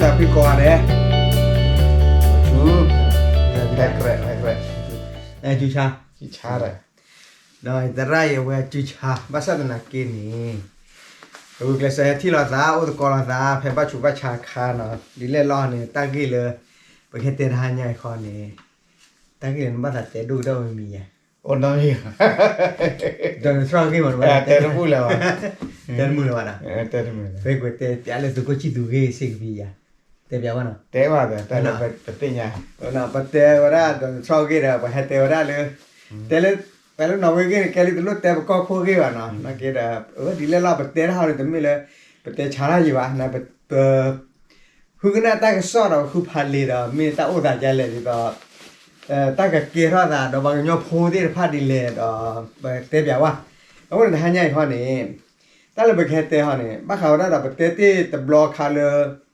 တၢ်ဖုၣ်ကိးဂၤဒဲး, ဆူ, ဟဲကြဲး, ဟဲကြဲး, ဆူဆါ, ဆါ, ဒီးသရၣ်အံၤအဝဲဆူဆါ ဘၣ်ဆၣ်သနာ်က့န့ၣ်, ပဂုာ်ကျဲးစၢးဟဲထံၣ်လိာ်သး အိၣ်သကိးလိာ်သး ဖဲဘၣ်ဆူးဘၣ်ဆါအခါနီၤ ဒ်လဲၣ်လီၤန့ၣ် တၢ်ဂ့ၢ်လၢ ပကဟဲတဲတဟါညါအံၤခီန့ၣ်, တၢ်ဂ့ၢ်လၢနဘၣ်သးတဲဒိၣ်ကတၢၢ်ဝဲမံၤယါ, အိၣ်နီတမံၤ, ဒီးနထီၣ်ဂ့ၢ်မး တဲတမုာ်လၢၤဘၣ်, တဲတမုာ်လၢၤဘၣ်ဒီး, ပကွဲးတဲပျးလၢသုးခိၣ်ဆံၣ်သူၤဂ့ၢ်စ့ၢ်ကပံၤယါ, တဲပျးဘၣ်နီၤ, တဲဘၣ်ဒီး တၢ်လၢပသ့ၣ်ညါ, ပတဲဝဲဒၣ်ဒီးနထီၣ်ဂ့ၢ်ဒီး ပှၤဟဲတဲဝဲဒၣ်လၢ, တဲလၢ, ပှၤလၢနီၣ်ဝ့ဂ့ၢ်န့ၣ် ကဲလၢတလိၣ်တဲပကီၢ်ခိၣ်ဂ့ၢ်ဘၣ်နီၤ နာ်က့ဒီး အဝဲဒ်လဲၣ်လီၤ ပတဲတၢ်ဟီန့ၣ် တမ့ၢ်လၢ ပတဲဆါတၢ်ယံၤဘၣ်, ပ ဃုကနၣ်တၢ်ကစီၣ်ဒီးဃုဖးလံာ်ဒီး မ့ၢ်တၢ်အိၣ်သးဒ်လဲၣ်ဒ်သိး, တၢ်ကကဲထီၣ်သးဒီးပှၤကညီဖိသ့ၣ်တဖၣ်ဒ်လဲၣ်ဒီး ပတဲပျးဝဲ, အဃိန့ၣ်တဟါညါအံၤခီန့ၣ်, တၢ်လၢပကဟဲတဲဟီန့ၣ် ဘၣ်ဃးဝဲဒၣ်ဒီးပတဲတ့ၢ်တဘျီခါလၢ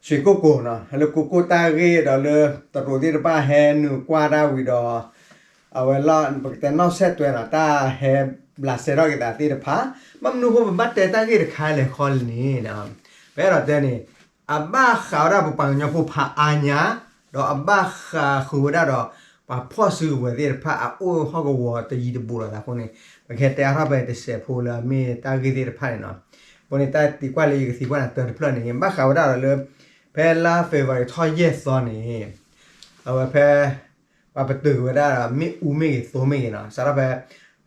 ရွှေကုက္ကိုနီၤ လၢကိကိၣ်တၢ်ဂ့ၢ်ဒီးလၢ တရူးသ့ၣ်တဖၣ်ဟဲနုာ်ကွၢ်တၢ်ဝံၤဒီး အဝဲလီၤ ပကတဲနီၣ်ဆဲးတွဲနီၤ တၢ်ဟဲဘျးစဲထီၣ်က့ၤသးသ့ၣ်တဖၣ်, ဘၣ်မနုၤအဃိပဘၣ်တဲတၢ်ဂ့ၢ်တခါလဲၣ်ခီန့ၣ်, ပအဲၣ်ဒိးတဲန့ၣ်, အဘၣ်ဃးဝဲဒၣ်ပပှၤကညီဖိဖးအါညါ, ဒီးအဘၣ်ဃးဃုာ်ဝဲဒၣ်ဒီး ပှၤဖီၣ်စုကဝဲၤသ့ၣ်တဖၣ်အအိၣ်ဟီၣ်ကဝီၤတယံၤတဘူးလိာ်သးအဃိန့ၣ်, ပကဟဲတဲအါထီၣ်ဖဲတစဲးဖိလၢအမ့ၢ်တၢ်ဂ့ၢ်သ့ၣ်တဖၣ်န့ၣ်နီၤ, အဃိန့ၣ်တၢ်သံကွၢ်လၢယကသံကွၢ်နၤတၢတဖျၢၣ်န့ၣ် ဘၣ်ဃးဝဲဒၣ်ဒီးလၢ ဖဲလါ February ထီၣ်ယဲၢ်သီန့ၣ်, အဝဲဖဲ ပှၤပတုာ်က့ၤဝဲဒၣ်ဒီး မ့ၣ်အူမ့ၢ်ဂ့ၤ သိမ့ၢ်ဂ့ၤနီၤ စးထီၣ်ဖဲ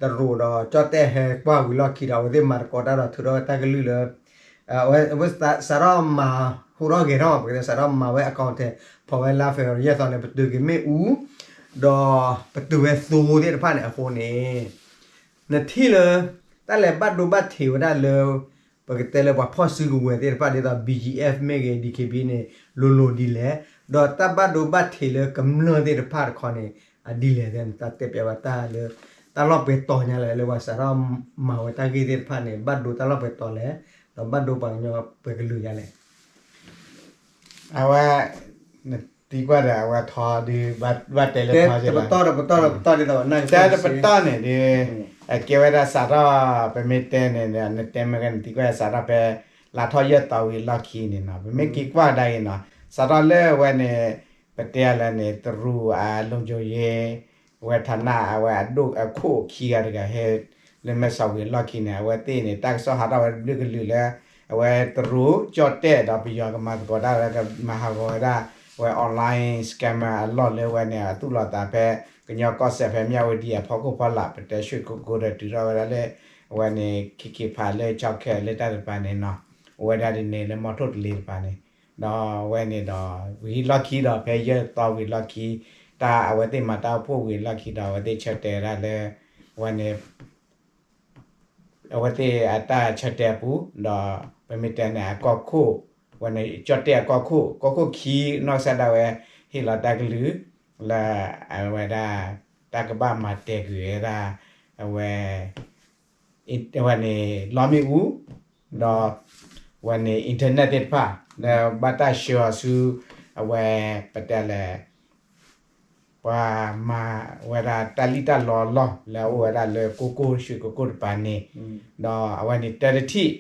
တရူးဒီးကၠီၣ်တဲၣ်ဟဲကွၢ်ဝံၤလီၢ်ခံဒီး အဝဲသ့ၣ်မၤသကိးတၢ်ဒီးထုးထီၣ်ဝဲတၢ်ကလုၢ်လၢ အဝဲစးထီၣ်မၤဟူးထီၣ်ဂဲၤထီၣ်မး ပကတဲစးထီၣ်မၤဝဲ အကီၢ်ထဲ ဖီၣ်ဝဲလါ February ယဲၢ်သီန့ၣ် ပတုာ်က့ၤမ့ၣ်အူ ဒီးပတုာ်ဝဲသိသ့ၣ်တဖၣ်န့ၣ်အဃိန့ၣ် နထံၣ်လၢ တၢ်လဲၤဘၣ်ဒိဘၣ်ထံးဝဲဒၣ်လၢ ပကတဲလၢပှၤဖီၣ်စုကဝဲၤသ့ၣ်တဖၣ်ဒ်သိး BGF မ့ၢ်ဂ့ၤ DKBA န့ၣ် လိၤလိၤဒ်လဲၣ်, ဒီးတၢ်ဘၣ်ဒိဘၣ်ထံးလၢကမျၢၢ်သ့ၣ်တဖၣ်တခီန့ၣ် အဒ်လဲၣ်န့ၣ် တၢ်တဲပျးဝဲတၢ်လၢ တၢ်လီၢ်ပှဲၤတီၤညါလဲၣ် လၢပှၤစးထီၣ်မၤဝဲတၢ်ဂ့ၢ်သ့ၣ်တဖၣ်န့ၣ် ဘၣ်ဒိတၢ်လီၢ်ပှဲၤတီၤလဲၣ်, ဒီးဘၣ်ဒိပှၤကညီပှဲၤကလုာ်ညါလဲၣ်. အဝဲ နသံကွၢ်ဒီး အဝဲထီဒုး ဘၣ်တဲလၢထီ တပတီၢ်တပတီၢ်တပတီၢ်ဒ်သိး တၢ်တပတီၢ်န့ၣ်ဒုး အကဲဝဲဒၣ်စးထီၣ် ပမ့ၢ်တဲန့ၣ် နတဲမ့ၢ်ဂ့ၤ နသံကွၢ်စးထီၣ်ဖဲ လါထီၣ်ယဲၢ်သီဝံၤလီၢ်ခံန့ၣ်နီၤ ပမ့ၢ်က့ၤကွၢ်ကဒါအံၤနီၤ စးထီၣ်လၢအဝဲန့ၣ် ပတဲလၢန့ၣ် တရူးအ လုံခြုံရေး အဝဲဌာန အဝဲအဒိၣ်အခိၣ်ခံဂၤတဂၤဟဲ လၢမဲဆီးဝံၤအလီၢ်ခံန့ၣ် အဝဲသ့ၣ်န့ၣ် တၢ်ကစီၣ်ဟးထီၣ်ဝဲတဘျုးကလုာ်လၢ အဝဲတရူး ကၠီၣ်တဲၣ်ဒီးပယီၤကမၤသကိးတၢ်လၢကမၤဟးဂီၤဝဲဒၣ် အဝဲ online scammer အလီၢ်လၢအဝဲန့ၣ် အသူၣ်လီၤသးဖဲ ကညီကီၢ်စဲၣ်ဖဲ မြဝတီ အဖီခိၣ်ဖီလာ် ပတဲ ရွှေကုက္ကို ဒီးတုၤထီၣ်ဝဲဒၣ်လၢ အဝဲန့ၣ် KK Park လၢ ကျောက်ခက် လၢတၢ်တပၤန့ၣ်နီၤ အိၣ်ဝဲဒၣ်ဒ်န့ၣ်လၢ မီထိၣ်တလ့တပၤန့ၣ် ဒီးအဝဲန့ၣ်ဒီး ဝံၤလီၢ်ခံဒီး ဖဲယဲၢ်သီဝံၤလီၢ်ခံ တၢ်အဝဲသ့ၣ်မၤတၢ်အိၣ်ဖှိၣ်ဝံၤလီၢ်ခံဒီး အဝဲသ့ၣ်ဆၢတဲာ်ဝဲဒၣ်လၢ အဝဲန့ၣ် အဝဲသ့ၣ်အတၢ်ဆၢတဲာ်အပူၤ ဒီးပမ့ၢ်တဲန့ၣ် အကီၢ်ခိၣ် ဝဲန့ၣ် ကၠီၣ်တဲၣ်အကီၢ်ခိၣ် ကီၢ်ခိၣ်ခံ နီၢ်ကစၢ်ဒၣ်ဝဲ ဟ့ၣ်လီၤတၢ်ကလုၢ် လၢအဝဲဒၣ် တၢ်ကဘၣ်မၤတဲာ်ကွံာ်ဝဲဒၣ် အဝဲ အဝဲန့ၣ် လီမ့ၣ်အူ ဒီး ဝဲန့ၣ် internet သ့ၣ်တဖၣ် လၢဘၣ်တၢ်ဆှၢအီၤဆူ အဝဲ ပတဲလဲၣ် ပှၤမၤဝဲဒၣ်တၢ်လံၣ်တၢ်လီအလီၢ် လၢအအိၣ်ဝဲဒၣ်လၢကိကိၣ် ရွှေကုက္ကို တပၤန့ၣ် ဒီးအဝဲန့ၣ်တၢ်တထံၣ် ဒီး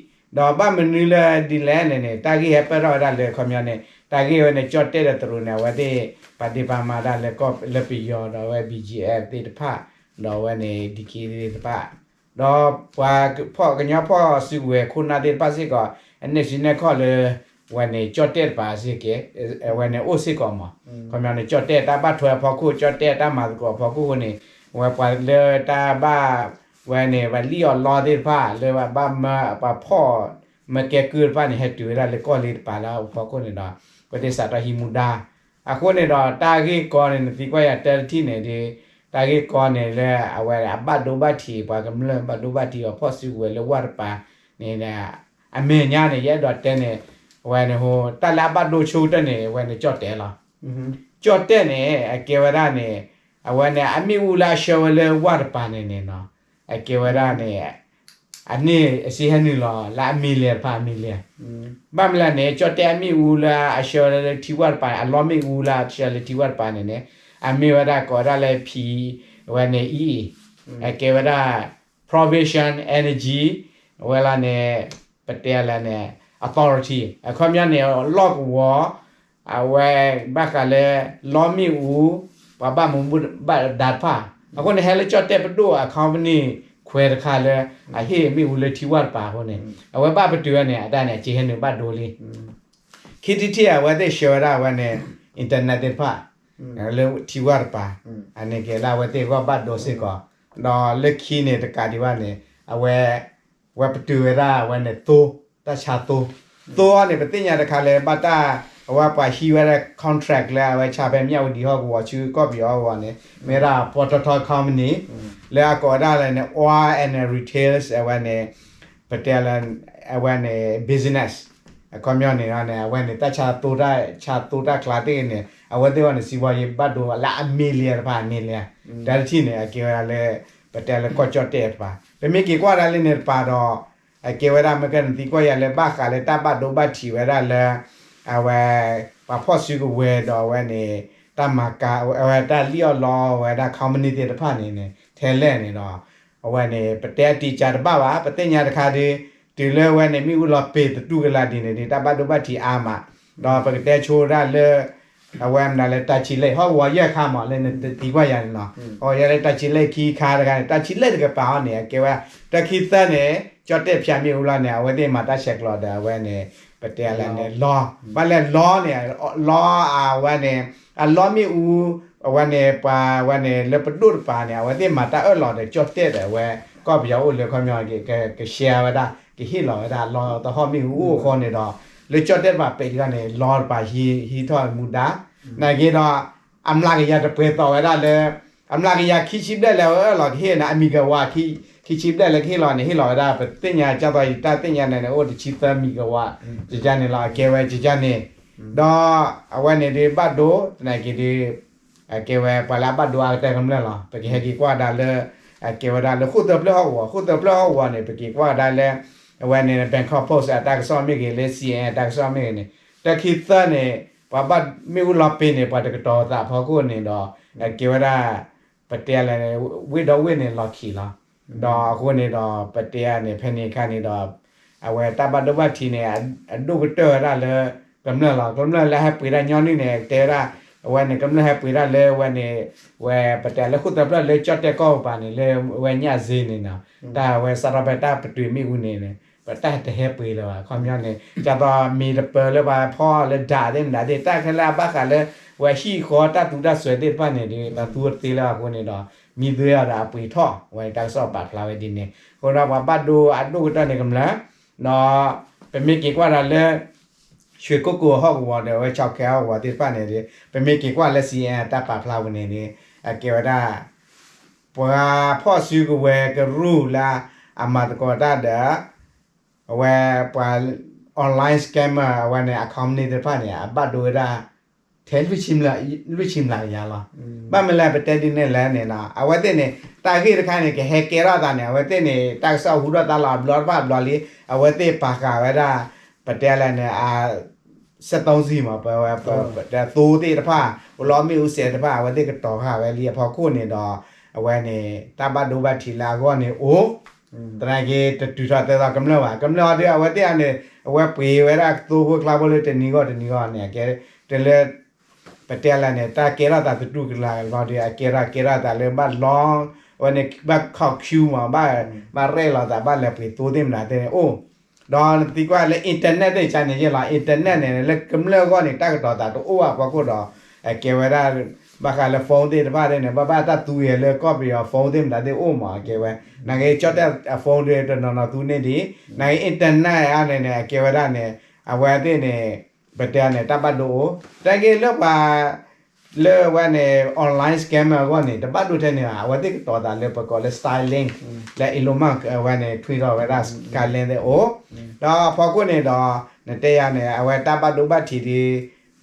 ဘၣ်မနုၤလၢဒ်လဲၣ်န့ၣ်န့ၣ် တၢ်ဂ့ၢ်ဟဲပၢၢ်ထီၣ်ဝဲဒၣ်လၢခီပညီန့ၣ် တၢ်ဂ့ၢ်ဝဲန့ၣ် ကၠီၣ်တဲၣ်ဒီးတရူးန့ၣ် အဝဲသ့ၣ် ပာ်ဒ့ၣ်ပာ်မၤဒၣ်လၢကီၢ်လၢပယီၤ ဒီးအဝဲ BGF သ့ၣ်တဖၣ် ဒီးအဝဲန့ၣ် DKBA သ့ၣ်တဖၣ် ဒီးပှၤဖီၣ်ကညီဖီၣ်စုကဝဲၤခိၣ်နၢ်သ့ၣ်တဖၣ်စ့ၢ်ကီး အနဲၣ်စုနဲၣ်ခီၣ်လၢ ဝဲန့ၣ် ကၠီၣ်တဲၣ်တပၤစ့ၢ်ကီး ဝဲန့ၣ်အိၣ်စ့ၢ်ကီးမး ခီပညီန့ၣ် ကၠီၣ်တဲၣ်တၢ်ဘၣ်ထွဲအဖီခိၣ် ကၠီၣ်တဲၣ်တၢ်မၤသကိးအဖီခိၣ်အဃိန့ၣ် ဝဲပှၤလၢတၢ်ဘၣ် ဝဲန့ၣ် ပှၤလံၣ်အီၣ်လီသ့ၣ်တဖၣ် လၢပှၤဘၣ်မၢပှၤဖီၣ် မၢကဲကုၢ်တဖၣ်န့ၣ် ဟဲတုၤဝဲဒၣ်လၢကီၢ်လ့တပၤလၢအဖီခိၣ်န့ၣ်ဒီး အဝဲသ့ၣ်စးထီၣ်ဟံးမူဒါ အဃိန့ၣ်ဒီး တၢ်ဂ့ၢ်ကီန့ၣ် နသံကွၢ်ယၤတၢ်တထံၣ်န့ၣ်ဒီး တၢ်ဂ့ၢ်ကီန့ၣ်လၢအဝဲအဘၣ်ဒိဘၣ်ထံး ပှၤကမျၢၢ်ဘၣ်ဒိဘၣ်ထံးအီၤဖီၣ်စုကဝဲၤလၢဝၢ်တပၤန့ၣ် အမဲာ်ညါန့ၣ် ယအဲၣ်ဒိးတဲန့ၣ် အဝဲန့ၣ် တၢ်လၢအဘၣ်ဒိဆိကတၢၢ်န့ၣ် အဝဲန့ၣ်ကၠီၣ်တဲၣ်လီၤ. ကၠီၣ်တဲၣ်န့ၣ် အကဲဝဲဒၣ်န့ၣ် အဝဲန့ၣ် အမ့ၣ်အူလၢအဆှၢဝဲလၢဝၢ်တပၤန့ၣ်န့ၣ်နီၤ အကဲဝဲဒၣ်န့ၣ် အန့ၣ်အစ့ဟဲနုာ်လီၤ လၢအမံၤလဲၣ်တဖၣ်အမံၤလဲၣ်. ဘၣ်မနုၤလဲၣ်န့ၣ် ကၠီၣ်တဲၣ်အမ့ၣ်အူလၢအဆှၢလၢထံဝၢ်တပၤ အလီမ့ၣ်အူလၢအဆှၢလၢထံဝၢ်တပၤန့ၣ်န့ၣ် အမ့ၢ်ဝဲဒၣ်ကိးဝဲဒၣ်လၢ P ဝဲန့ၣ် အံၤ အကဲဝဲဒၣ် provision energy ဝဲလၢန့ၣ် ပတဲလၢန့ၣ် authority အခီပညီန့ၣ် လီၢ်ကဝီၤ အဝဲဘၣ်ဃးလၢ လီမ့ၣ်အူ ပှၤဘၣ်မူဘၣ်ဒါတဖၣ် အဃိန့ၣ် ဟဲလၢကၠီၣ်တဲၣ်ပဒိၣ်အ company ခွဲးတခါလၢ အဟ့ၣ်မ့ၣ်အူလၢထံဝၢ်တပၤအဃိန့ၣ် အဝဲဘၣ်ပတုာ်ဝဲန့ၣ် အတၢ်န့ၣ် အက့ဟဲနုာ်ဘၣ်ဒိလံ ခံထံၣ်ထံၣ်အဝဲသ့ၣ်ဆှၢဝဲဒၣ်အဝဲန့ၣ် internet သ့ၣ်တဖၣ် လၢထံဝၢ်တပၤ အန့ၣ်ကဲလၢအဝဲသ့ၣ်အဂီၢ်ဘၣ်ဒိစ့ၢ်ကီး ဒီးလၢခံန့ၣ်တကးဒံးဘၣ်န့ၣ် အဝဲ ဝဲပတုာ်ဝဲဒၣ်အဝဲန့ၣ်သိ တၢ်ဆါသိ သိအံၤန့ၣ် ပသ့ၣ်ညါတခါလၢဘၣ်တၢ် အဝဲပှၤဟံးဝဲဒၣ် contract လၢအဝဲဆါဖဲမၠၣ်ဝတံၤဟီၣ်ကဝီၤဆူကီၢ်ပယီၤဟီၣ်ကဝီၤန့ၣ် မ့ၢ်ဝဲဒၣ် ပီတီထီ company လၢအကိးဝဲဒၣ်လၢန့ၣ် oil and retails အဝဲန့ၣ် ပတဲလၢ အဝဲန့ၣ် business အခီပညီန့ၣ်န့ၣ် အဝဲန့ၣ် တၢ်ဆါသိတၢ်ဆါသိတၢ်ချါသ့ၣ်ဂ့ၤန့ၣ် အဝဲသ့ၣ်အဂီၢ်န့ၣ် စံးဘီယ့ဘၣ်ဒိလၢအမ့ၢ်လံတဖၣ်န့ၣ်လံ တၢ်တထံၣ်န့ၣ် အကဲဝဲဒၣ်လၢ ပတဲလၢကီၢ်ကၠီၣ်တဲၣ်တပၤ ပမ့ၢ်က့ၤကွၢ်ဒၣ်လၢန့ၣ်တပၤဒီး အကဲဝဲဒၣ်မ့ၢ်ကဲနသံကွၢ်ယၤလၢ ဘၣ်ဃးလၢတၢ်ဘၣ်ဒိဘၣ်ထံးဝဲဒၣ်လၢ အဝဲ ပှၤဖီၣ်စုကဝဲၤဒီးအဝဲန့ၣ် တၢ်မၤကၤ အဝဲတၢ်လံၣ်အီၣ်လီအီၣ်ဝဲဒၣ် company သ့ၣ်တဖၣ်န့ၣ်န့ၣ် ထဲလဲၣ်န့ၣ်ဒီး အဝဲန့ၣ် ပတဲအတံာ်ကၢတဘၣ်ဘၣ် ပသ့ၣ်ညါတခါဒီး တုၤလၢအဝဲန့ၣ် မ့ၣ်အူလီၤပ့ၤသတူၢ်ကလာ်ဒ်န့ၣ်ဒီး တၢ်ဘၣ်ဒိဘၣ်ထံးအါမး ဒီးပကတဲဆိဒၣ်လၢ အဝဲမနုၤလၢတၢ်ဆံးလဲၣ် ဟီၣ်ကဝီၤယဲၢ်ခါမး လၢနသံကွၢ်ယၤန့ၣ်နီၤ ဟီၣ်ကဝီၤယဲၢ်လၢတၢ်ဆံးလဲၣ်ခံခါတခါန့ၣ် တၢ်ဆံးလဲၣ်တကပၤအံၤန့ၣ် အကဲဝဲ တၢ်ခံသၢန့ၣ် ကၠီၣ်တဲၣ်ဖၠးမ့ၣ်အူလီၤန့ၣ် အဝဲသ့ၣ်မၤတၢ်ဆဲးကျိးဒီးအဝဲန့ၣ် ပတဲလၢန့ၣ် လီ ဘၣ်လဲၣ်လီန့ၣ် လီအဝဲန့ၣ် အလီမ့ၣ်အူ အဝဲန့ၣ် ပှၤဝဲန့ၣ် လၢပဒိၣ်တပၤန့ၣ် အဝဲသ့ၣ်မၤတၢ်အၢၣ်လီၤဒီး ကၠီၣ်တဲၣ်ဒီးအဝဲ ကီၢ်ပယီၤအိၣ်လၢခီပညီ က က share ဝဲဒၣ် ကဟ့ၣ်လီၤဝဲဒၣ်လီသဟီၣ်မ့ၣ်အူအိၣ်အဃိန့ၣ်ဒီး လၢကၠီၣ်တဲၣ်တပၤပဲာ်တခါန့ၣ် လီတပၤဟံးထီၣ်မူဒါ နာ်က့ဒီး အမျးကယၤတပှဲၤသီးဝဲဒၣ်လၢ အမျးကယၤခံဆံဘျဲၣ်လၢအဝဲအၢၣ်လီၤကဟ့ၣ်န့ၣ် အ megawatt ခံဆံဘျဲၣ်လၢကဟ့ၣ်လီၤန့ၣ် ဟ့ၣ်လီၤဝဲဒၣ် ပသ့ၣ်ညါကၢ်သိးယတၢ်သ့ၣ်ညါန့ၣ်န့ၣ် အိၣ်တဆံသၢ megawatt ကကန့ၣ်လီၤ အကဲဝဲကကန့ၣ် ဒီးအဝဲန့ၣ်ဒုးဘၣ်ဒိ သနာ်က့ဒုး အကဲဝဲပှၤလၢအဘၣ်ဒိအါကတၢၢ်ကမျၢၢ်လီၤ ပကဟဲက့ၤကွၢ်ဒၣ်လၢ အကဲဝဲဒၣ်လၢဃိၣ်သၢဖျၢၣ်ဟီၣ်ကဝီၤ ဃိၣ်သၢဖျၢၣ်ဟီၣ်ကဝီၤန့ၣ် ပက့ၤကွၢ်ဒၣ်လၢ အဝဲန့ၣ် Bangkok Post အတၢ်ကစီၣ်မ့ၢ်ဂ့ၤ လၢ C N N အတၢ်ကစီၣ်မ့ၢ်ဂ့ၤန့ၣ် တၢ်ခံသၢန့ၣ် ပှၤဘၣ်မ့ၣ်အူလီၤပ့ၤန့ၣ် ပှၤတကတီၤသးဖီခိၣ်န့ၣ်ဒီး အကဲဝဲဒၣ် ပတဲလၢ ဝ့ၢ်ဒီဝ့ၢ်န့ၣ်လီၤခံးလီၤ ဒီးအဃိန့ၣ်ဒီး ပတဲန့ၣ် ဖဲန့ၣ်အခါန့ၣ်ဒီး အဝဲတၢ်ဘၣ်ဒိဘၣ်ထံးန့ၣ် အဒိၣ်ကတၢၢ်ဝဲဒၣ်လၢ ကမျၢၢ်လီၤ ကမျၢၢ်လၢဟဲပှ့ၤတၢ်ညီနုၢ်န့ၣ် တဲဝဲဒၣ် အဝဲန့ၣ် ကမျၢၢ်ဟဲပှ့ၤတၢ်လၢဝဲန့ၣ် ဝဲပတဲလၢဃိၣ်သၢဖျၢၣ်လၢကၠီၣ်တဲၣ်ကီၢ်ပူၤပၤန့ၣ် လၢဝဲညၣ်စ့န့ၣ်နီၤ တၢ်ဝဲစးထီၣ်ဖဲတၢ်ပတုာ်မ့ၣ်အူန့ၣ် ပတၢ်တဟဲပှ့ၤလၢၤဘၣ် ခီပညီန့ၣ် ကၢ်သိးမ့ၢ်တပၢၤလၢပှၤဖီၣ်လၢဒၣ်သ့ၣ်မတၤသ့ၣ် တၢ်ခဲလၢာ်အဘၣ်ဃးလၢ ဝဲဟံၣ်ဃီတၢ်သူတၢ်စွဲသ့ၣ်တဖၣ်န့ၣ်ဒီး ပသူတသ့လၢၤအဃိန့ၣ်ဒီး မံသွဲအီၤဒီးအပှ့ၤထီၣ် ဝဲတၢ်ကစီၣ်ပာ်ဖျါဝဲဒ်န့ၣ် အဃိဒီးပှၤဘၣ်ဒိအဒိၣ်ကတၢၢ်န့ၣ်ကမျၢၢ် ဒီး ပမ့ၢ်က့ၤကွၢ်ဒၣ်လၢ ရွှေကုက္ကိုဟီၣ်ကဝီၤဒီး အဝဲ ချောက်ခဲ ဟီၣ်ကဝီၤသ့ၣ်တဖၣ်န့ၣ်ဒီး ပမ့ၢ်က့ၤကွၢ်လၢ C N N တၢ်ပာ်ဖျါပူၤန့ၣ်ဒီး အကဲဝဲဒၣ် ပှၤဖီၣ်စုကဝဲၤကရူၢ်လၢ အမၤသကိးတၢ်ဒီး အဝဲပှၤ online scammer အဝဲန့ၣ် အ company သ့ၣ်တဖၣ်န့ၣ် အဘၣ်ဒိဝဲဒၣ် ထဲလွံၢ်ဆံမျး လွံၢ်ဆံမျးကယၤလီၤ. ဘၣ်မနုၤလဲၣ် ပတဲဒ်န့ၣ်လဲၣ်န့ၣ်နီၤ အဝဲသ့ၣ်န့ၣ် တၢ်ဂ့ၢ်တခါန့ၣ် ကဟဲကဲထီၣ်သးန့ၣ် အဝဲသ့ၣ်န့ၣ် တၢ်ကစီၣ်ဟူထီၣ်သါလီၤ အဘျီတဖၣ်အဘျီလံ အဝဲသ့ၣ်ပာ်ဃာ်ဝဲဒၣ် ပတဲလဲၣ်န့ၣ် စက်သုံးဆီမး ပဝဲ ပ ပတဲသိသ့ၣ်တဖၣ် ပလီမ့ၣ်အူစဲးတဖၣ် အဝဲသ့ၣ်ကတီၤဃာ်ဝဲလံအဖီခိၣ်န့ၣ်ဒီး အဝဲန့ၣ် တၢ်ဘၣ်ဒိဘၣ်ထံးလၢအဂီၢ်န့ၣ်အိၣ် သနာ်က့ တတုၤထီၣ်သဲသိးကမျၢၢ်ဘၣ် ကမျၢၢ်အီၤဒီး အဝဲသ့ၣ်အန့ၣ် အဝဲပှ့ၤဝဲဒၣ်သိဖိကျါဖိလၢတနံၤဂီၢ်တနံၤဂီၢ်န့ၣ် အကဲ တလၢ ပတဲလဲၣ်န့ၣ် တၢ်ကဲထီၣ်သးသတူၢ်ကလာ်လီၤဒီး အကဲထီၣ်ကဲထီၣ်သးလၢဘၣ်လီ အဝဲန့ၣ် ဘၣ် ခီၣ် queue မး ဘၣ် ဘၣ်ရဲၣ်လီၤသး ဘၣ်လဲၤပှ့ၤသိသ့ၣ်မတၤသ့ၣ်န့ၣ်အိၣ် ဒီးနသံကွၢ်လၢ internet သ့ၣ်တဖၣ်န့ၣ်ယဲၢ်လီၤ internet န့ၣ် လၢကမျၢၢ်အဂီၢ်န့ၣ် တၢ်ကတီၤသးတအိၣ်ဘၣ်အဖီခိၣ်ဒီး အကဲဝဲဒၣ် ဘၣ်ဃးလၢ phone သ့ၣ်တဖၣ်သ့ၣ်န့ၣ် ဘၣ်ဘၣ်တၢ်သူယဲၤလၢကီၢ်ပယီၤ phone သ့ၣ်မတၤသ့ၣ်အိၣ်မး အကဲဝဲ နာ်က့ ကၠီၣ်တဲၣ်အ phone ဒီးတနီၤနီၤသူန့ၢ်ဒံး နာ်က့ internet အါန့ၣ်န့ၣ် အကဲဝဲဒၣ်န့ၣ် အဝဲသ့ၣ်န့ၣ် ပတဲန့ၣ် တၢ်ဘၣ်ဒိအိၣ် တၢ်က့လၢပှၤ လၢအဝဲန့ၣ် online scammer အဂီၢ်န့ၣ် တဘၣ်ဒိထဲန့ၣ်ဘၣ် အဝဲသ့ၣ်ကတီၤသးလၢပကိးလၢ Starlink လၢ Elon Musk အဝဲန့ၣ် ထွံထီၣ်ဝဲဒၣ် Starlink သ့ၣ်အိၣ် ဒီးအဖီခိၣ်န့ၣ်ဒီး နတဲယၤန့ၣ် အဝဲတၢ်ဘၣ်ဒိဘၣ်ထံးဒီး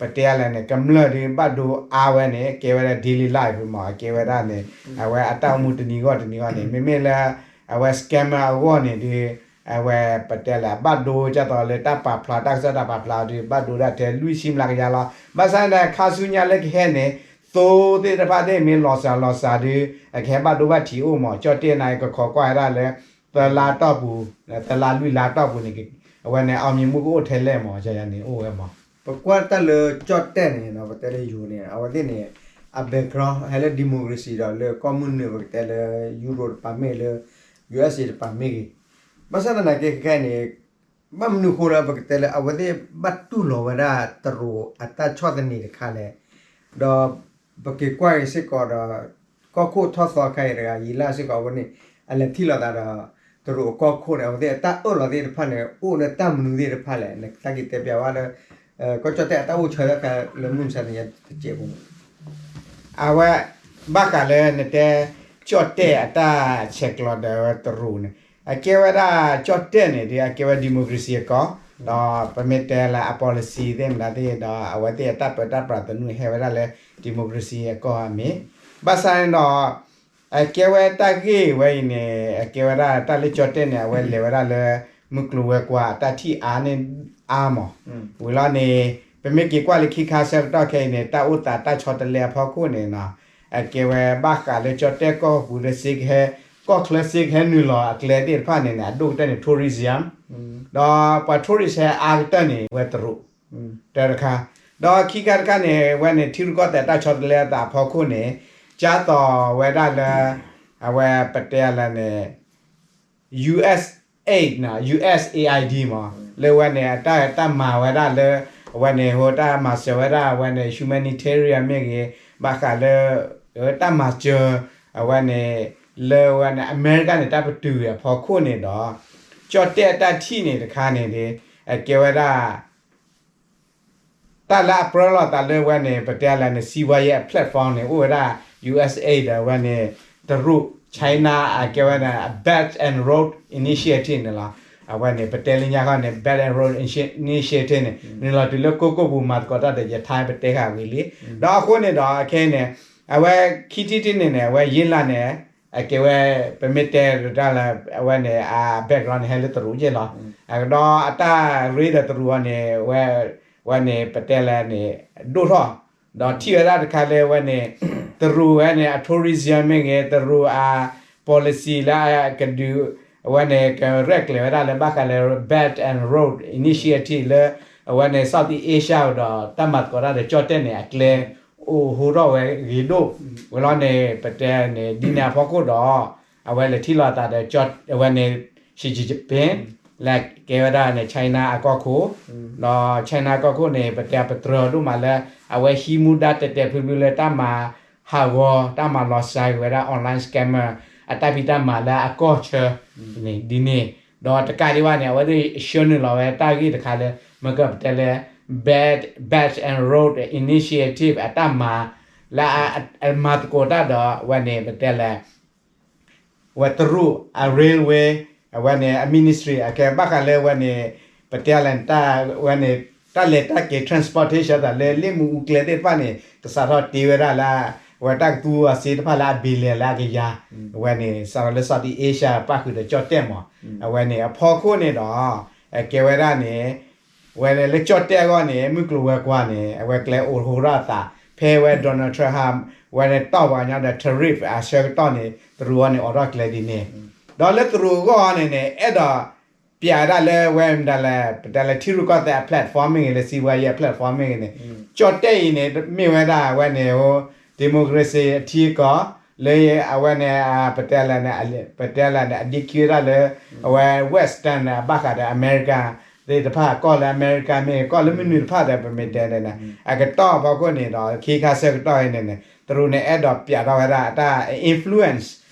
ပတဲလဲၣ်န့ၣ် ကမျၢၢ်ဒီးဘၣ်ဒိအါဝဲန့ၣ် ကဲဝဲဒၣ် daily life မး ကဲဝဲဒၣ်န့ၣ် အဝဲအတၢ်အိၣ်မူတနံၤဂီၢ်တနံၤဂီၢ်န့ၣ် မ့မ့ၢ်လၢ အဝဲ scammer အဂီၢ်န့ၣ်ဒီး အဝဲပတဲလဲၣ် အဘၣ်ဒိကၢ်သိးလၢတၢ်ပာ်ဖျါ တၢ်ကစီၣ်တၢ်ပာ်ဖျါဒီး ဘၣ်ဒိဒၣ်ထဲလွံၢ်ဆံမျးကယၤလီၤ. ဘၣ်ဆၣ်န့ၣ် ခါဆူညါလၢကဟဲန့ၣ် သိသ့ၣ်တဖၣ်သ့ၣ်မ့ၢ်လီၤစှၤလီၤစှၤဒီး အကဟဲဘၣ်ဒိဘၣ်ထံးအိၣ်မး ကၠီၣ်တဲၣ်န့ၣ် ကခိးကွၢ်ဝဲဒၣ်လၢ သၢလါတီၢ်ပူၤ သၢလါလွံၢ်လါတီၢ်ပူၤန့ၣ် အဝဲန့ၣ် အောင်မြင်မှု ကအိၣ်ထဲလဲၣ်မး ယၤယၤန့ၣ် အိၣ်ဝဲမး. ပကွၢ်တၢ်လၢကၠီၣ်တဲၣ်န့ၣ် ပတဲလၢယိၤန့ၣ် အဝဲသ့ၣ်န့ၣ် အ background ဟဲလၢ democracy ဒီးလၢကီၢ်မုၢ်နုာ် ပကတဲလၢ ယူရိးတပၤမ့ၢ်ဂ့ၤ လၢ ယူအက်စ်အေ တပၤမ့ၢ်ဂ့ၤ, ဘၣ်ဆၣ်သနာ်က့ခဲအံၤန့ၣ် ဘၣ်မနုၤဃိလၢပကတဲလၢ အဝဲသ့ၣ်ဘၣ်တူၢ်လိာ်ဝဲဒၣ်တရူးအတၢ်ဆီၣ်သနံးတခါလဲၣ်. ဒီးပက့ၤကွၢ်က့ၤစ့ၢ်ကီးဒီး ကီၢ်ခိၣ်ထီၣ်သီခါအံၤတဂၤ ယံာ်လၢ်စ့ၢ်ကီးအဝဲန့ၣ် အလဲၤထံၣ်လိာ်သးဒီး တရူးအကီၢ်ခိၣ်န့ၣ် အဝဲသ့ၣ်အတၢ်အၢၣ်လီၤသ့ၣ်တဖၣ်န့ၣ် အိၣ်လၢတၢ်မနုၤသ့ၣ်တဖၣ်လဲၣ်. နကသးက့ၤတဲပျးဝဲလၢ ကီၢ်ကၠီၣ်တဲၣ်အတၢ်အိၣ်ဆၢတၢ်ခါလၢမုၢ်မဆါတနံၤညါတစဲးဖိန့ၣ် အဝဲ ဘၣ်ဃးလၢနတဲ ကၠီၣ်တဲၣ်အတၢ်ဆဲးကျိးဒီးဝဲတရူးန့ၣ် အကဲဝဲဒၣ်ကၠီၣ်တဲၣ်န့ၣ် ဒ်အကဲဝဲ democracy အကီၢ် ဒီးပမ့ၢ်တဲလၢအ policy သ့ၣ်မတၤသ့ၣ် ဒီးအဝဲသ့ၣ်အတၢ်ပၢတၢ်ပြးသနူဟဲဝဲဒၣ်လၢ democracy အကီၢ်အမ့ၢ် ဘၣ်ဆၣ်န့ၣ်ဒီး အကဲဝဲတၢ်ဂ့ၢ်ဝဲအံၤန့ၣ် အကဲဝဲဒၣ်တၢ်လၢကၠီၣ်တဲၣ်န့ၣ် အဝဲလဲၤဝဲဒၣ်လၢ မုၢ်ကျိၤဝဲၤကွာ်အတၢ်ထံၣ်အါန့ၢ်အါမး ဝံၤလီၤန့ၣ် ပမ့ၢ်က့ၤကွၢ်လၢခံခါဆၢကတီၢ်ခဲအံၤန့ၣ် တၢ်အိၣ်သးတၢ်ဆီတလဲအဖီခိၣ်န့ၣ် အကဲဝဲဘၣ်ဃးလၢကၠီၣ်တဲၣ်ကီၢ်ပူၤလၢစ့ကဟဲ ကီၢ်ချၢစ့ကဟဲနုာ်လီၤအကျဲသ့ၣ်တဖၣ်န့ၣ်န့ၣ် အဒိၣ်ကတၢၢ်န့ၣ် tourism ဒီးပှၤ tourist ဟဲအါကတၢၢ်န့ၣ် ဝဲတရူး တၢတခါ ဒီးခံခါတခါန့ၣ် ဝဲန့ၣ် ထံရူၢ်ကီၢ်သဲးတၢ်ဆီတလဲအသးအဖီခိၣ်န့ၣ် ကၢ်သိးဝဲဒၣ်လၢ အဝဲပတဲလၢန့ၣ် USAID နီၤ USAID မး လၢဝဲန့ၣ် အတၢ်တၢ်မၤဝဲဒၣ်လၢ အဝဲန့ၣ် ဟိတၢ်မၤစၢၤဝဲဒၣ် အဝဲန့ၣ် humanitarian မ့ၢ်ဂ့ၤ ဘၣ်ဃးလၢ တၢ်မၤစၢၤ အဝဲန့ၣ် လၢဝဲန့ၣ် အမဲရကၤန့ၣ် တၢ်ပတုာ်အဖီခိၣ်န့ၣ်ဒီး ကၠီၣ်တဲၣ်အတၢ်ထံၣ်န့ၣ်တခါန့ၣ် အကဲဝဲဒၣ် တၢ်လၢအပြၢလိာ်သးလၢဝဲန့ၣ် ပတဲလၢန့ၣ် စီးပွားရေးအ platform န့ၣ် အိၣ်ဝဲဒၣ် USAID ဒီးဝဲန့ၣ် တရူး China အကဲဝဲဒၣ် Belt and Road Initiative န့ၣ်လီၤ. အဝဲန့ၣ် ပတဲလၢညါခီန့ၣ် Belt and Road Initiative န့ၣ် နုာ်လီၤတုၤလၢကိကိၣ်ပူၤ မၤသကိးတၢ်ဒီး ယထါ ပတဲဃာ်ဝံၤလံ. ဒီးအဃိန့ၣ်ဒီး ခဲအံၤန့ၣ် အဝဲခံထံၣ်တထံၣ်န့ၣ်န့ၣ် အဝဲယ့လးန့ၣ် အကဲဝဲ ပမ့ၢ်တဲဒၣ်လၢ အဝဲန့ၣ် အ background န့ၣ် ဟဲလၢတရူးယ့ၢ်လီၤ. ဒီးအတၢ်ရ့ဒီးတရူးအီၤန့ၣ် ဝဲ ဝဲန့ၣ် ပတဲလၢန့ၣ် ဒိၣ်ထီၣ် ဒီးထံၣ်ဝဲဒၣ်တခါလၢဝဲန့ၣ် တရူးဝဲန့ၣ် အ tourism မ့ၢ်ဂ့ၤ တရူးအ policy လၢအကဒုး အဝဲန့ၣ် ကရဲၣ်ကျဲၤဝဲဒၣ်လၢဘၣ်ဃးလၢ Belt and Road Initiative လၢ အဝဲန့ၣ် Southeast Asia ဒီးတၢ်မၤသကိးတၢ်ဒီးကၠီၣ်တဲၣ်န့ၣ် အကျဲ အိၣ်ဟိထီၣ်ဝဲဂ့ၤဒိၣ် ဝံၤလီၤန့ၣ် ပတဲန့ၣ် ဒ်န့ၣ်အဖီခိၣ်ဒီး အဝဲလဲၤထံၣ်လိာ်သးဒီး အဝဲန့ၣ် Xi Jinping လၢကဲဝဲဒၣ်န့ၣ် China အကီၢ်ခိၣ် ဒီး China အကီၢ်ခိၣ်န့ၣ် ပတဲပတြၢၤဒိၣ်မးလၢ အဝဲဟံးမူဒါတဲာ်တဲာ်ဖျုးဖျုးလၢတၢ်မၤဟးဂီၤ တၢ်မၤလီၤစှၤဝဲဒၣ် online scammer အတၢ်ဖံးတၢ်မၤလၢအကီၢ်ဆၢန့ၣ် ဒ်န့ၣ် ဒီးတကးဒံးဘၣ်န့ၣ် အဝဲသ့ၣ်ဆှၢနုာ်လီၤဝဲတၢ်ဂ့ၢ်တခါလၢ မ့ၢ်ကပတဲလၢ Belt, Belt and Road Initiative အတၢ်မၤ လၢအမၤသကိးတၢ်ဒီး အဝဲန့ၣ် ပတဲလၢ ဝဲတရူးအ railway အဝဲန့ၣ် အ ministry အကဲဘၣ်ဃးလၢဝဲန့ၣ် ပတဲလၢ ဝဲန့ၣ် တၢ်လဲၤတၢ်က့ၤ transportation သးလၢလ့ၣ်မ့ၣ်အူကျဲသ့ၣ်တဖၣ်န့ၣ် ကစးထီၣ်တ့ဝဲဒၣ်လၢ အဝဲတၢ်ကသူအီၤစ့တဖၣ်လၢအ billion လၢအကယၤ အဝဲန့ၣ် စးထီၣ်လၢ Southeast Asia ပၣ်ဃုာ်ဒီးကၠီၣ်တဲၣ်မး အဝဲန့ၣ် အဖီခိၣ်န့ၣ်ဒီး အကဲဝဲဒၣ်န့ၣ် ဝဲလၢကၠီၣ်တဲၣ်အဂီၢ်န့ၣ် မုၢ်ကျိၤဝဲၤကွာ်န့ၣ် အဝဲကျဲအိၣ်ဟိထီၣ်အသး ဖဲဝဲ Donald Trump ဟး ဝဲန့ၣ်တီၢ်ပှၤကညီဒီး tariff အဆၢကတီၢ်န့ၣ် တရူးအီၤန့ၣ် အိးထီၣ်ကျဲဒ်န့ၣ် ဒီးလၢတရူးအဂီၢ်အီၤန့ၣ်န့ၣ် အဲၣ်ဒိးပျးဝဲဒၣ်လၢဝဲမတၤလဲၣ် ပတဲလၢထံရူၢ်ကီၢ်သဲးအ platform မ့ၢ်ဂ့ၤ လၢ စီးပွားရေးအ platform မ့ၢ်ဂ့ၤန့ၣ် ကၠီၣ်တဲၣ်အံၤန့ၣ် မ့ၢ်ဝဲဒၣ်ဝဲန့ၣ် democracy အထံအကီၢ် လၢအဝဲန့ၣ် ပတဲလၢန့ၣ် ပတဲလၢန့ၣ် အ dictate ဝဲဒၣ်လၢ အဝဲ Western န့ၣ် အဘၣ်ဃးဒီး America သ့ၣ်တဖၣ် ကီၢ်လၢ America မ့ၢ်ဂ့ၤ ကီၢ်လၢမနုၤတဖၣ်ဒီး ပမ့ၢ်တဲန့ၣ် အကတီၢ်အဖီခိၣ်န့ၣ်ဒီး ခံခါဆၢကတီၢ်အံၤန့ၣ်န့ၣ် တရူးန့ၣ် အဲၣ်ဒိးပျးထီၣ်ဝဲဒၣ်အတၢ် influence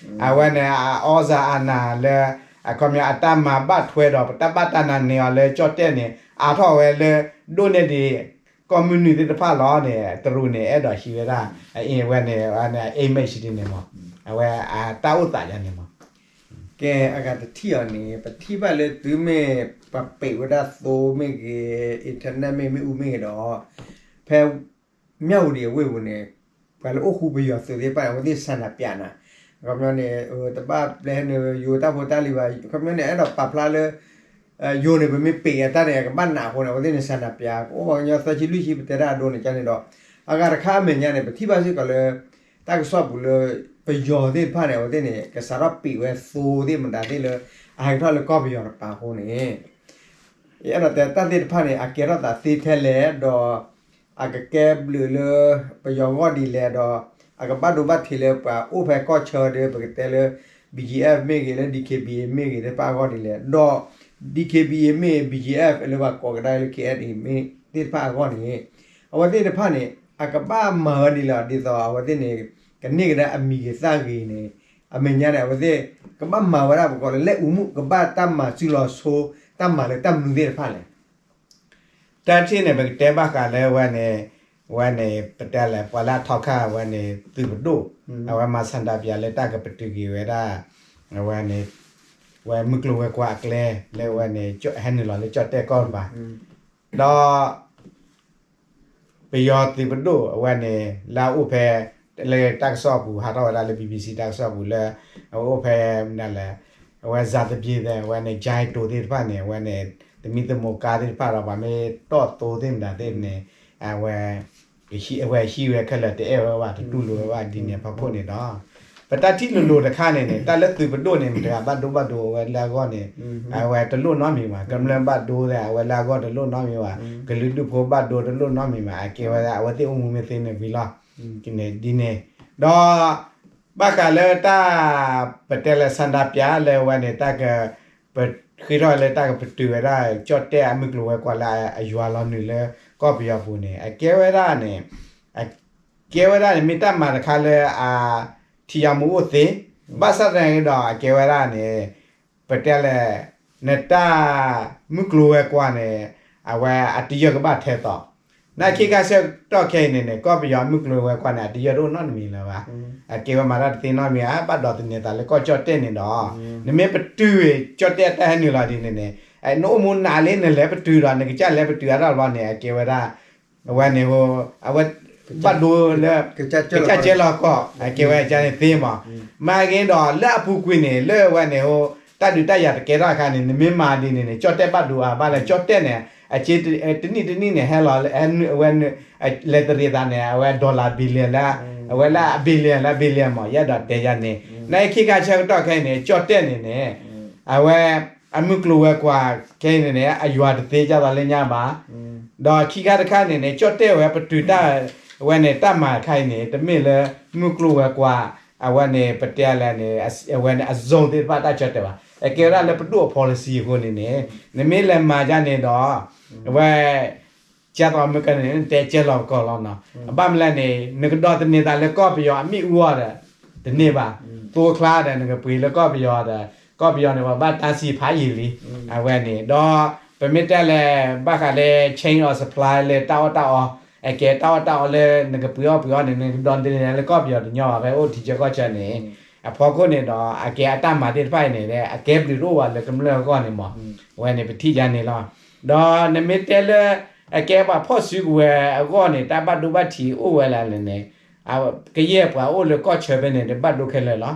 အဝဲန့ၣ် အ အီၣ်စၣ်အနၢ်လၢ အခီပညီအတၢ်မၤဘၣ်ထွဲဒီး တၢ်ဘၣ်တၢ်နၤန့ၢ်အီၤလၢကၠီၣ်တဲၣ်န့ၣ် အါထီၣ်ဝဲလၢ ဒိၣ်န့ၢ်ဒံး ကီၢ်မုၢ်နုာ်သ့ၣ်တဖၣ်လီၤန့ၣ် တရူးန့ၣ် အဲၣ်ဒိးဟံးဝဲဒၣ် အဝဲန့ၣ် အ image ဒ်န့ၣ်မး အဝဲအတၢ်အိၣ်သးယၤန့ၣ်မး ကဲ အဂၤတထံၣ်အီၤန့ၣ် ပထံၣ်ဘၣ်လၢတုၤမ့ၢ် ပပံးဝဲဒၣ်သိမ့ၢ်ဂ့ၤ internet မ့ၢ်မ့ၣ်အူမ့ၢ်ဂ့ၤဒီး ဖဲ မြဝတီ အဝ့ၢ်ပူၤန့ၣ် ပှၤလၢအိၣ်ဃူပယီၤသုးသ့ၣ်တဖၣ်န့ၣ် အဝဲသ့ၣ်ဆန္ဒပြနၤ ခီပညီန့ၣ် တဘၣ်ပျဲန့ၣ် ယိၤတၢ်ဖိတၢ်လံၤဘၣ် ခီပညီန့ၣ် အဲၣ်ဒိးပာ်ဖျါလၢ ယိၤန့ၣ် ပမ့ၢ်ပံးအတၢ်န့ၣ် အကဘၣ်နးအဃိန့ၣ် အဝဲသ့ၣ်န့ၣ်ဆန္ဒပြ ကအိၣ်ပှၤကညီသၢဆံလွံၢ်ဆံ ပတဲတၢ်အဒိန့ၣ် ကန့ၣ်ဒီး အဂၤတခါအမဲာ်ညါန့ၣ် ပထံၣ်ဘၣ်စ့ၢ်ကီးလၢ တၢ်ကစီၣ်ပူၤလၢ ပယီၤသ့ၣ်တဖၣ်န့ၣ် အဝဲသ့ၣ်န့ၣ် ကစးထီၣ်ပံးဝဲသိသ့ၣ်မတၤသ့ၣ်လၢ အဟဲကထီၣ်လၢကီၢ်ပယီၤတပၤအဃိန့ၣ် ယအဲၣ်ဒိးတဲတၢ်သ့ၣ်တဖၣ်န့ၣ် အကဲထီၣ်သးသ့ထဲလဲၣ် ဒီး အကကဲဘျုးလၢပယီၤအဂီၢ်ဒ်လဲၣ်ဒီး အကဘၣ်ဒိဘၣ်ထံးလၢပှၤအိၣ်ဖဲကီၢ်ဆၢဒီး ပကတဲလၢ B G F မ့ၢ်ဂ့ၤ လၢ D K B A မ့ၢ်ဂ့ၤသ့ၣ်တဖၣ်အဂီၢ်ဒ်လဲၣ် ဒီး D K B A မ့ၢ် B G F လၢပှၤကိးကဒါလၢ K N A မ့ၢ်သ့ၣ်တဖၣ်အဂီၢ်န့ၣ် အဝဲသ့ၣ်တဖၣ်န့ၣ် အကဘၣ်မၤဝဲဒ်လဲၣ် ဒ်သိးအဝဲသ့ၣ်န့ၣ် ကန့ၢ်ကဒါအမံၤဂ့ၤသၣ်ဂ့ၤန့ၣ် အမဲာ်ညါန့ၣ် အဝဲသ့ၣ် ကဘၣ်မၤဝဲဒၣ်ပကိးလၢ လက်ဦးမှု ကဘၣ်တၢ်မၤစုလီၤဆိ တၢ်မၤလၢတၢ်မနုၤသ့ၣ်တဖၣ်လဲၣ်. တၢ်ထံၣ်န့ၣ် ပကတဲဘၣ်ဃးလၢဝဲန့ၣ် ဝဲန့ၣ် ပတဲလဲၣ် ပှၤလၢအထီခါဝဲန့ၣ် သုးပဒိၣ် အဝဲမၤဆန္ဒပြ လၢတၢ်ကပတုာ်က့ၤဝဲဒၣ် အဝဲန့ၣ် ဝဲမုၢ်ကျိၤဝဲၤကွာ်အကျဲ လၢဝဲန့ၣ် ဟဲနုာ်လီၤလၢကၠီၣ်တဲၣ်ကီၢ်တပၤ ဒီး ပယီၤသုးပဒိၣ်အဝဲန့ၣ် လၢအအိၣ်ဖဲ လၢတၢ်ကစီၣ်အပူၤ ဟးထီၣ်ဝဲဒၣ်လၢ B B C တၢ်ကစီၣ်အပူၤလၢ အဝဲအိၣ်ဖဲ မနုၤလဲၣ် အဝဲ ဇာသပြေ သ့ၣ် အဝဲန့ၣ် ကၠဲတိၤသ့ၣ်တဖၣ်န့ၣ် အဝဲန့ၣ် သမံသမိးကါသ့ၣ်တဖၣ်ဒီး ပှၤမ့ၢ်တီၢ်သိသ့ၣ်မတၤသ့ၣ်န့ၣ် အဝဲ အဝဲဟံးဝဲခဲလၢာ် တအဲၣ်ဝဲဘၣ် တတူၢ်လိာ်ဝဲဘၣ်ဒ်န့ၣ်အဖီခိၣ်န့ၣ်ဒီး ပတၢ်ထံၣ်လိၤလိၤတခါန့ၣ်န့ၣ် တၢ်လၢသုးပဒိၣ်န့ၣ် မတၤတဂၤဘၣ်ဒိဘၣ်ဒိဝဲလၢအဂီၢ်န့ၣ် အဝဲတလိၣ်နီတမံၤဘၣ်. ကမျၢၢ်ဘၣ်ဒိသ့ၣ် အဝဲလၢအဂီၢ်တလိၣ်နီတမံၤဘၣ်. ကလုာ်ဒူၣ်ဖိဘၣ်ဒိတလိၣ်နီတမံၤဘၣ်. အကဲဝဲဒၣ် အဝဲသ့ၣ်အိၣ်မူမ့ၢ်သ့န့ၣ်ဝံၤလီၤ. ဒ်န့ၣ် ဒီး ဘၣ်ဃးလၢတၢ် ပတဲလၢ ဆန္ဒပြ လၢဝဲန့ၣ် တၢ်က ပဃ့ထီၣ်လၢတၢ်ကပတုာ်ဝဲဒၣ် ကၠီၣ်တဲၣ်အမုၢ်ကျိၤဝဲၤကွာ်လၢအယွၤလီၤနုာ်လၢကီၢ်ပယီၤပူၤန့ၣ် အကဲဝဲဒၣ်န့ၣ် အကဲဝဲဒၣ်န့ၣ် မ့ၢ်တၢ်မၤတခါလၢအ ထံယၤမူအိၣ်သ့, ဘၣ်ဆၣ်သနာ်က့ဒီး အကဲဝဲဒၣ်န့ၣ် ပတဲလဲၣ် နတၢ်မုၢ်ကျိၤဝဲၤကွာ်န့ၣ် အဝဲအတယၢၢ်ကဘၣ်ထဲသိး, နာ်ခံခါဆၢကတီၢ်ခဲအံၤန့ၣ်န့ၣ် ကီၢ်ပယီၤမုၢ်ကျိၤဝဲၤကွာ်န့ၣ် အတယၢၢ်တအိၣ်နီတမံၤလၢၤဘၣ်. အကဲဝဲမၤတၢ်တသ့နီတမံၤ အဘၣ်ဒိးသန့ၤသးလၢကီၢ်ကၠီၣ်တဲၣ်န့ၣ်ဒီး နမ့ၢ်ပတုာ်ကၠီၣ်တဲၣ်အတၢ်ဟဲနုာ်လီၤဒ်န့ၣ်န့ၣ် နအိၣ်မူနးလံ နလဲၤပတုာ်ဒီး နကစၢ်လဲၤပတုာ်အါထီၣ်တဘျီန့ၣ် အကဲဝဲဒၣ် အဝဲန့ၣ် အဝဲ ဘၣ်ဒိလၢ ကစၢ်ကၢလီၤကီၢ် အကဲဝဲကန့ၣ်သ့မး. မ့ၢ်ဂ့ၤဒီး လၢအပူၤကွံာ်န့ၣ် လၢအဝဲန့ၣ် တၢ်ဒုးတၢ်ယၤတကဲထီၣ်အခါန့ၣ် နမ့ၢ်မၤဒ်န့ၣ်န့ၣ် ကၠီၣ်တဲၣ်ဘၣ်ဒိအါဘၣ်လဲၣ် ကၠီၣ်တဲၣ်န့ၣ် အက့ တနံၣ်တနံၣ်န့ၣ် ဟဲလီၤ အဝဲ လဲၤတရံးသးန့ၣ် အဝဲ dollar billion လၢ အဝဲလၢအ billion လၢ billion မး ယအဲၣ်ဒိးတဲယၤန့ၣ် နာ်ခံခါဆၢကတီၢ်ခဲအံၤန့ၣ် ကၠီၣ်တဲၣ်န့ၣ်န့ၣ် အဝဲ အမုၢ်ကျိၤဝဲၤကွာ်ခဲအံၤန့ၣ်န့ၣ် အယွၤတသ့ဒ်သိးလၢညါဘၣ်. ဒီးခံခါတခါန့ၣ်န့ၣ် ကၠီၣ်တဲၣ်ဝဲပတုာ်တၢ် အဝဲန့ၣ် တၢ်မၤတခါအံၤန့ၣ် တမ့ၢ်လၢ မုၢ်ကျိၤဝဲၤကွာ် အဝဲန့ၣ် ပတဲလဲၣ်န့ၣ် အဝဲန့ၣ် အ zone သ့ၣ်တဖၣ်တၢ်ကၠီၣ်တဲၣ်ဘၣ်. အကဲဝဲဒၣ်လၢပဒိၣ်အ policy အဃိန့ၣ်န့ၣ် နမ့ၢ်လဲၤမၤဒ်န့ၣ်ဒီး အဝဲ ကဲသိးမ့ၢ်ကန့ၣ် နတဲကဲလီၤကီၢ်လီၤနီၤ. အဘၣ်မနုၤလဲၣ်န့ၣ် နကဒိးသန့ၤသးလၢကီၢ်ပယီၤအမ့ၣ်အူအီၤဒီး တန့ၢ်ဘၣ်. သိချါဒီး နကပှ့ၤလၢကီၢ်ပယီၤဒီး ကီၢ်ပယီၤန့ၣ် ပှၤဘၣ်တၢ်စံးဖးယံာ်လံ. အဝဲန့ၣ် ဒီး ပမ့ၢ်တဲလဲၣ် ဘၣ်ဃးလၢ chain of supply လၢတၢ်အီၣ်တၢ်အီ အကဲတၢ်အီၣ်တၢ်အီလၢ နကပှ့ၤအီၣ်ပှ့ၤအီန့ၣ် နကဒိးသန့ၤလၢကီၢ်ပယီၤတညီဘၣ် ဖဲအိၣ်ထံဆၢကီၢ်ဆၢန့ၣ် အဖီခိၣ်န့ၣ်ဒီး အကဲအတၢ်မၤသ့ၣ်တဖၣ်အံၤန့ၣ် အကဲဘျုးတအိၣ်ဘၣ်လၢကမျၢၢ်အဂီၢ်န့ၣ်မး. အဝဲန့ၣ် ပထံၣ်ယါန့ၣ်လီၤ. ဒီးနမ့ၢ်တဲလၢ အကဲပှၤဖီၣ်စုကဝဲၤအဂီၢ်န့ၣ် တၢ်ဘၣ်ဒိဘၣ်ထံးအိၣ်ဝဲလၢန့ၣ်န့ၣ် ကယဲၢ်ပှၤအိၣ်လၢကီၢ်ဆၢဖဲန့ၣ် တဘၣ်ဒိခဲလၢာ်လီၤ.